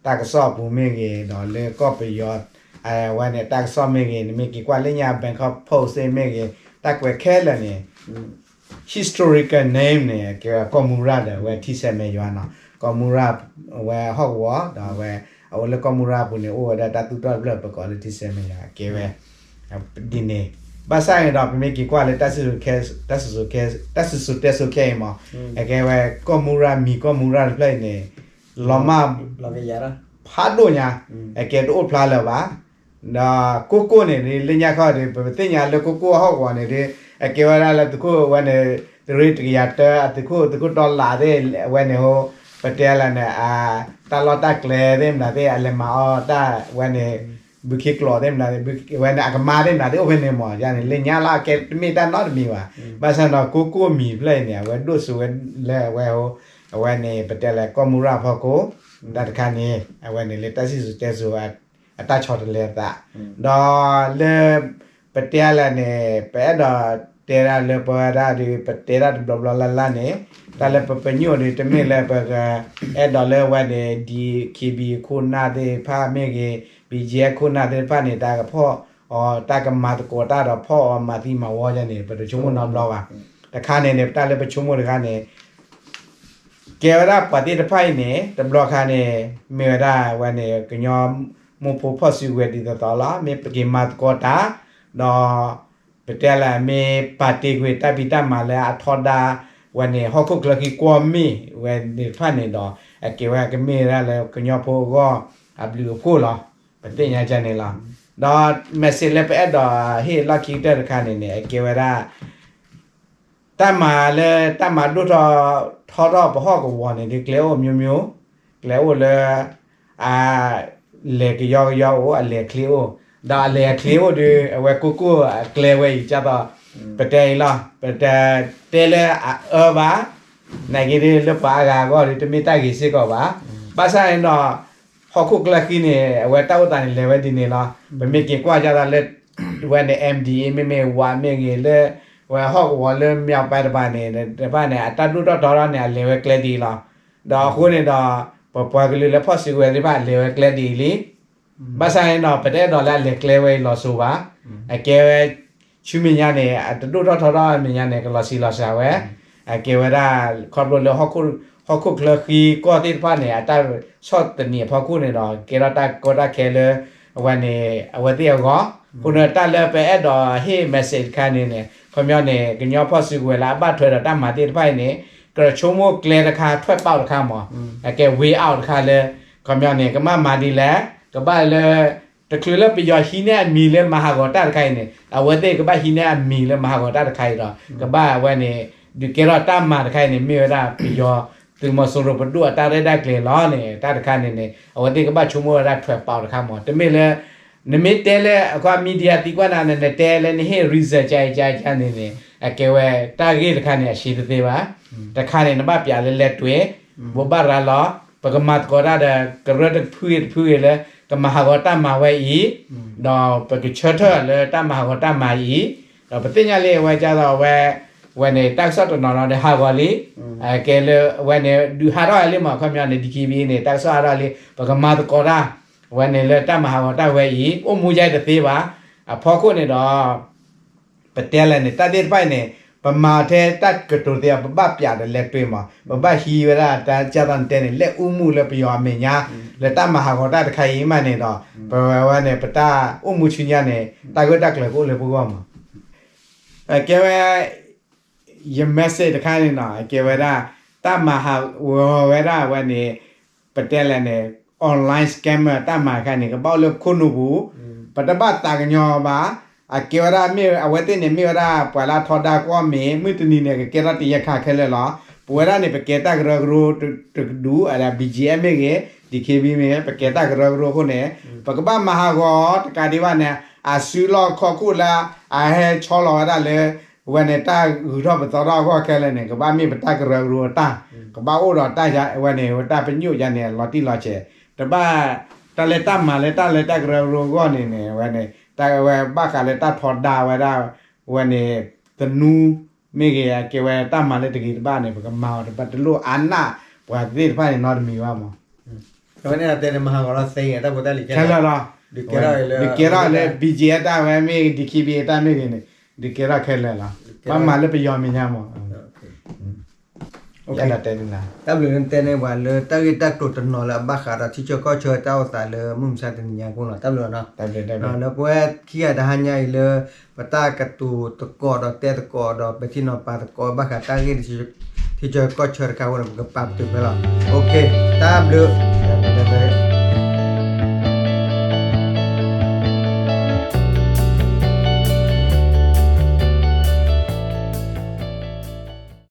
တၢ်ကစီၣ်အပူၤမ့ၢ်ဂ့ၤ ဒီးလၢကီၢ်ပယီၤ အဝဲန့ၣ်တၢ်ကစီၣ်မ့ၢ်ဂ့ၤ နမ့ၢ်က့ၤကွၢ်လၢညါ Bangkok Post သ့ၣ်မ့ၢ်ဂ့ၤ တၢ်ကွဲးခဲလၢာ်န့ၣ် historical name န့ၣ် ကဲဝဲကီၢ်မူရၤဒီး အဝဲထံဆဲးမဲာ်ယွၤနီၤ ကီၢ်မူရၤ အဝဲဟီၣ်ကဝီၤ ဒီးအဝဲ အအိၣ်လၢကီၢ်မူရၤအပူၤန့ၣ် အိၣ်ဝဲဒၣ်တၢ်သူၣ်ထီၣ်တဖျၢၣ် ပကိးလၢထံဆဲးမဲာ်ယွၤ ကဲဝဲ ဒ်န့ၣ် ဘၣ်ဆၣ်န့ၣ်ဒီး ပမ့ၢ်က့ၤကွၢ်လၢ တၢ်စံၣ်စိၤတဲစိၤခဲအံၤမး အကဲဝဲ ကီၢ်မူရၤမံၤကီၢ်မူရၤတဖျၢၣ်အံၤန့ၣ် လီၤမၢ် ဖးဒိၣ်ညါ အကဲတအိၣ်ဖျါလၢၤဘၣ် ဒီးကိကိၣ်န့ၣ် လၢညါခီဒီး ပသ့ၣ်ညါလၢကိကိၣ်အဟီၣ်ကဝီၤန့ၣ်ဒီး အကဲဝဲဒၣ်လၢသုးခိၣ်ဝဲန့ၣ် သုးရ့ၣ်တကယၤတၢ အသုးခိၣ် သုးခိၣ်ဒီလးသ့ၣ် အဝဲန့ၣ်ဟိ ပတဲလၢန့ၣ် တၢ်လီၢ်တၢ်ကျဲသ့ၣ်မတၤသ့ၣ် အလဲၤမၤအီၣ်တၢ်ဝဲန့ၣ် ဘုခ့ကျိးသ့ၣ်မတၤသ့ၣ် ဝဲန့ၣ်အကမါသ့ၣ်မတၤသ့ၣ် အိၣ်ဖဲန့ၣ်မး ယန့ၣ် လၢညါလီၤ အကဲတမ့ၢ်တၢ်နီတမံၤဘၣ် ဘၣ်ဆၣ်ဒီးကိကိၣ်မံၤတဖျၢၣ်အံၤန့ၣ် အဝဲဒိၣ်စိဝဲလၢအဝဲဟိ အဝဲန့ၣ် ပတဲလၢကီၢ်မူရၤအဖီခိၣ် တၢ်တခါန့ၣ် အဝဲန့ၣ်လၢတၢ်စံၣ်စိၤတဲစိၤ အတၢ်ဆီတလဲအသး ဒီးလၢ ပတဲလၢန့ၣ် ပအဲၣ်ဒိးတဲဒၣ်လၢပဝဲဒၣ်ဒီး ပတဲဒၣ်တဘျီဘျီလၢ်လၢ်န့ၣ် တၢ်လၢပပညိၣ်ဒီး တမ့ၢ်လၢပကအဲၣ်ဒိးလၢဝဲန့ၣ် ဒီး KB ခိၣ်နၢ်သ့ၣ်တဖၣ်မ့ၢ်ဂ့ၤ BGF ခိၣ်နၢ်သ့ၣ်တဖၣ်န့ၣ် တၢ်ကဖီၣ်အီၤ တၢ်ကမၤသကိးတၢ်ဒီးဖီၣ်အီၤမၤသံမၤဝီယါန့ၣ် ပတဆိကမိၣ်နီတဘျီဘၣ် တခါန့ၣ်န့ၣ် ပတၢ်လၢပဆိကမိၣ်တခါန့ၣ် ကဲဝဲဒၣ်ပှၤသ့ၣ်တဖၣ်အံၤန့ၣ် တဘျီခါန့ၣ် မ့ၢ်ဝဲဒၣ်ဝဲန့ၣ် ကညီမိၢ်ဖိဖီၣ်စုကဝဲၤဒ်သိးသိးလီၤ. မ့ၢ်ပက့ၤမၤသကိးတၢ် ဒီး ပတဲလၢမ့ၢ်ပာ်တ့ၢ်ကွံာ်တၢ်ဖံးတၢ်မၤလၢအထီဒါဝဲန့ၣ် ဟီၣ်ခိၣ်ချၢဃံကွီၢ်မ့ၢ်ဝဲန့ၣ်တဖၣ်န့ၣ်ဒီး အကဲဝဲကမ့ၢ်ဝဲဒၣ်လၢကညီဖိအဂီၢ်အဘျုးအဖှိၣ်လီၤ. ပသ့ၣ်ညါကန့ၣ်လီၤ. ဒီး message လၢပအဲၣ်ဒိးဟ့ၣ်လီၢ်ခံကတၢၢ်တခါန့ၣ်န့ၣ် အကဲဝဲဒၣ် တၢ်မၤလၢတၢ်မၤဒိၣ်ထီၣ်ထီထီၣ်ပဟီၣ်ကဝီၤန့ၣ်ဒီး ကျဲအိၣ်မျိုးမျိုး, ကျဲအိၣ်လၢ အလဲၤကယီကယီအိၣ်, အလဲၤအချ့အိၣ်, ဒီးအလဲၤအချ့အိၣ်ဒီး အဝဲကိၢ်ကိၢ်အကျဲဝဲအံၤ ကၢ်သိး ပတဲအံၤလီၤ, ပတတဲလၢအအၢဘၣ်, နာ်က့ဒီး လၢပှၤအါဂၤအဂီၢ်ဒီး တမ့ၢ်တၢ်ဂ့ၤစ့ၢ်ကီးဘၣ်. ဘၣ်ဆၣ်န့ၣ်ဒီး ဟီၣ်ခိၣ်ကျၢၢ်ဃံန့ၣ် အဝဲတၢ်အိၣ်သးန့ၣ်လဲၤဝဲဒ်န့ၣ်လီၤ. ပမ့ၢ်က့ၤကွၢ်ကၢ်သိးလၢ ဝဲန့ၣ် MDA မ့မ့ၢ်ဝးမ့ၢ်ဂ့ၤ လၢ ဝဲဟီၣ်ကဝီၤလၢ မြောက်ပိုင်း တဖၣ်န့ၣ် တဖၣ်န့ၣ် အတၢ်ဒိၣ်ထီၣ်ထီထီၣ်န့ၣ် အလဲၤဝဲကျဲဒ်အံၤလီၤ. ဒီးအဃိန့ၣ်ဒီး ပပှၤကလုာ်လၢဖီၣ်စုကဝဲၤသ့ၣ်တဖၣ် အလဲၤဝဲကျဲဒ်အံၤလံ. ဘၣ်ဆၣ်န့ၣ်ဒီး ပတအဲၣ်ဒိးလၢအလဲၤကျဲဝဲအံၤလီၤစိၤဘၣ်. အကဲဝဲ ဆူမဲာ်ညါန့ၣ် အတဒိၣ်ထီၣ်ထီထီၣ်အမဲာ်ညါန့ၣ် ကလီၤဆံးလီၤစှၤဝဲ. အကဲဝဲဒၣ် ခီဖျိလၢ ဟီၣ်ခိၣ်ချၢဃံကွီၢ်သ့ၣ်တဖၣ်န့ၣ် အတၢ်ဆီၣ်သနံးအဖီခိၣ်န့ၣ်ဒီး ကဲထီၣ်တၢ်ကီတၢ်ခဲလၢ အဝဲန့ၣ် အဝဲသ့ၣ်အဂီၢ်. အဃိန့ၣ် တၢ်လၢပအဲၣ်ဒိးဟ့ၣ် message တခါန့ၣ်န့ၣ် ခီပညီန့ၣ် ကညီဖီၣ်စုကဝဲၤလၢအဘၣ်ထွဲဒီးတၢ်မၤသ့ၣ်တဖၣ်အံၤန့ၣ် ကဆိကမိၣ်ကျဲတခါ ထွက်ပေါက် တခါမး, အကဲ way out တခါလၢ ခီပညီန့ၣ် ကဘၣ်မၤဒ်လဲၣ်, ကဘၣ်လၢ တချုးလၢပယီၤဟံးန့ၢ်အမံၤလၢမၤဟးဂီၤတၢ်တခါအံၤန့ၣ် အဝဲသ့ၣ်ကဘၣ်ဟံးန့ၢ်အမံၤလၢမၤဟးဂီၤတၢ်တခါအံၤဒီး ကဘၣ်ဝဲန့ၣ် ဒုးကဲထီၣ်တၢ်မၤတခါအံၤန့ၣ် မ့ၢ်ဝဲဒၣ်ပယီၤသုးမီၤစိရိၤပဒိၣ်အတၢ်ရဲၣ်တၢ်ကျဲၤလီၤန့ၣ် တၢ်တခါန့ၣ်န့ၣ် အဝဲသ့ၣ်ကဘၣ်ဆိကမိၣ်ဝဲဒၣ် ထွက်ပေါက် တခါမး. တမ့ၢ်လၢ နမ့ၢ်တဲလၢ အခီ media သံကွၢ်နၤန့ၣ် နတဲလၢနဟ့ၣ် reason ကကန့ၣ်န့ၣ် အကဲဝဲတၢ်ဂ့ၢ်တခါန့ၣ် အရှည်တသ့ဘၣ်. တခါန့ၣ် နဘၣ်ပျးလၢလဲၤတွဲၤ ဘိးဘၣ်ရၤလီၤ ပကမၤသကိးတၢ်ဒီး ကရၢတဖုဂ့ၤတဖုဂ့ၤလၢ ကမၤဟးဂီၤတၢ်မၤဝဲအံၤ, ဒီးပကဆၢထၢၣ်လၢတၢ်မၤဟးဂီၤတၢ်မၤအံၤ, ဒီးပသ့ၣ်ညါလံအဝဲကၢ်သိးအဝဲ ဝဲန့ၣ် တၢ်ကစီၣ်တနီၤနီၤဒီးဟးဂီၤလံ, ကဲလၢအဝဲန့ၣ် ဒုးဟးထီၣ်လံမး ခီပညီန့ၣ် DKBA န့ၣ် တၢ်ကစီၣ်ဟးထီၣ်လံ ပကမၤသကိးတၢ် အဝဲန့ၣ်လၢတၢ်မၤဟးဂီၤတၢ်ဝဲအံၤ အိၣ်မူယါတသ့ဘၣ်. အဖီခိၣ်န့ၣ်ဒီး ပတဲလဲၣ်န့ၣ် တၢ်သ့ၣ်တဖၣ်အံၤန့ၣ် ပမၤထဲတၢ်ကတိၤသ့အီၤ ပဘၣ်ပျးဒီးလဲၤတွဲၤမး, ပဘၣ်ဟံးဝဲဒၣ်တၢ်ကၢ်သိးနတဲန့ၣ် လဲၤအူမူလၢပယီၤအမဲာ်ညါ လၢတၢ်မၤဟးဂီၤတၢ်တခါအံၤမးန့ၣ်ဒီး ပဝဲဝဲန့ၣ် ပတၢ်အိၣ်မူဆူညါန့ၣ် တၢ်ဂၢၢ်တၢ်ကျၢၤကအိၣ်လၢပဂီၢ်မး. ကဲဝဲ ယ message တခါန့ၣ်နီၤ ကဲဝဲဒၣ် တၢ်မၤဟးဂီၤဝဲဒၣ်ဝဲန့ၣ် ပတဲလဲၣ်န့ၣ် online scammer တၢ်မၤတခါန့ၣ် ကဘၣ်အိၣ်လၢပခိၣ်နူာ်ပူၤ, ပတဘၣ်သးကညီၤဘၣ်. အကဲဝဲဒၣ်မ့ၢ်အဝဲသ့ၣ်န့ၣ် မ့ၢ်ဝဲဒၣ်ပှၤလၢအထီဒါကီၢ်မ့ၢ် မုၢ်တနံၤန့ၣ် ကကဲထီၣ်တယဲၢ်ခါခဲလၢာ်လီၤ. ပဝဲဒၣ်န့ၣ် ပကဲတၢ်ကရၢကရိတကဒူၣ် အ BGF မ့ၢ်ဂ့ၤ DKBA မ့ၢ်ဂ့ၤ ပကဲတၢ်ကရၢကရိအဃိန့ၣ် ပကဘၣ်မၤဟးဂီၤတကးဒံးဘၣ်န့ၣ် အစုလီၢ်ခီၣ်ခိၣ်လၢ အဟဲဆီလီၤဝဲဒၣ်လၢ ဝဲန့ၣ် တၢ်ဂုၤထီၣ်ပသီထီၣ်အဂီၢ်ခဲလၢာ်န့ၣ် ကဘၣ်မ့ၢ်ပတၢ်ကရၢကရိအတၢ်, ကဘၣ်အိၣ်ဒီးတၢ်ယါဝဲန့ၣ် ဝဲတၢ်ပညိၣ်ယါန့ၣ် လီၤတံၢ်လီၤဆဲး, တဘၣ် တၢ်လၢတၢ်မၤလၢတၢ်လၢတၢ်ကရၢကရိအဂီၢ်န့ၣ်န့ၣ် ဝဲန့ၣ် တၢ်ဝဲဘၣ်ဃးလၢတၢ်ထီဒါဝဲဒၣ် ဝဲန့ၣ် သနူ မ့ၢ်ဂ့ၤ အကဲဝဲတၢ်မၤလၢတဂ့ၤတဘၣ်န့ၣ် ပကမၤအီၤတဘၣ်တလိၣ်အါနၢ် ပှၤသ့ၣ်တဖၣ်န့ၣ် နီတမံၤဘၣ်မး. ဝဲန့ၣ်တဲန့ၣ် မၤဟးဂီၤလီၤသ့ တၢ်ဖိတၢ်လံၤခဲလၢာ်လီၤ. ဒုးကဲထီၣ်လၢ ဒုးကဲထီၣ်လၢ BGF တၢ်ဝဲမ့ၢ်ဂ့ၤ DKBA တၢ်မ့ၢ်ဂ့ၤန့ၣ် ဒုးကဲထီၣ်ခဲလၢာ်လီၤ. ဘၣ်မၤလၢပယီၤမဲာ်ညါမး. တၢ်ဘျုးလၢနတဲန့ၢ်ပှၤလၢတၢ်ဂ့ၢ်တၢ်ကျိၤတနီၤလၢအဘၣ်ဃးဒီးထံဆၢကီၢ်ဆၢတၢ်အိၣ်သးလၢမုၢ်မဆါတနံၤညါအဃိလီၤ. တၢ်ဘျုးလီၤ. လၢပဝဲခံဂၤတဟါညါအံၤလၢ ပတၢ်ကတိၤသကိးဒီးတဲသကိးဒီး ပဲာ်ထံနီၤဖးသကိးဘၣ်ဃးတၢ်ဂ့ၢ် ထံဆၢကီၢ်ဆၢတခါအဃိန့ၣ် ပကပာ်ပတုာ်ဖဲလီၤ. တၢ်ဘျုး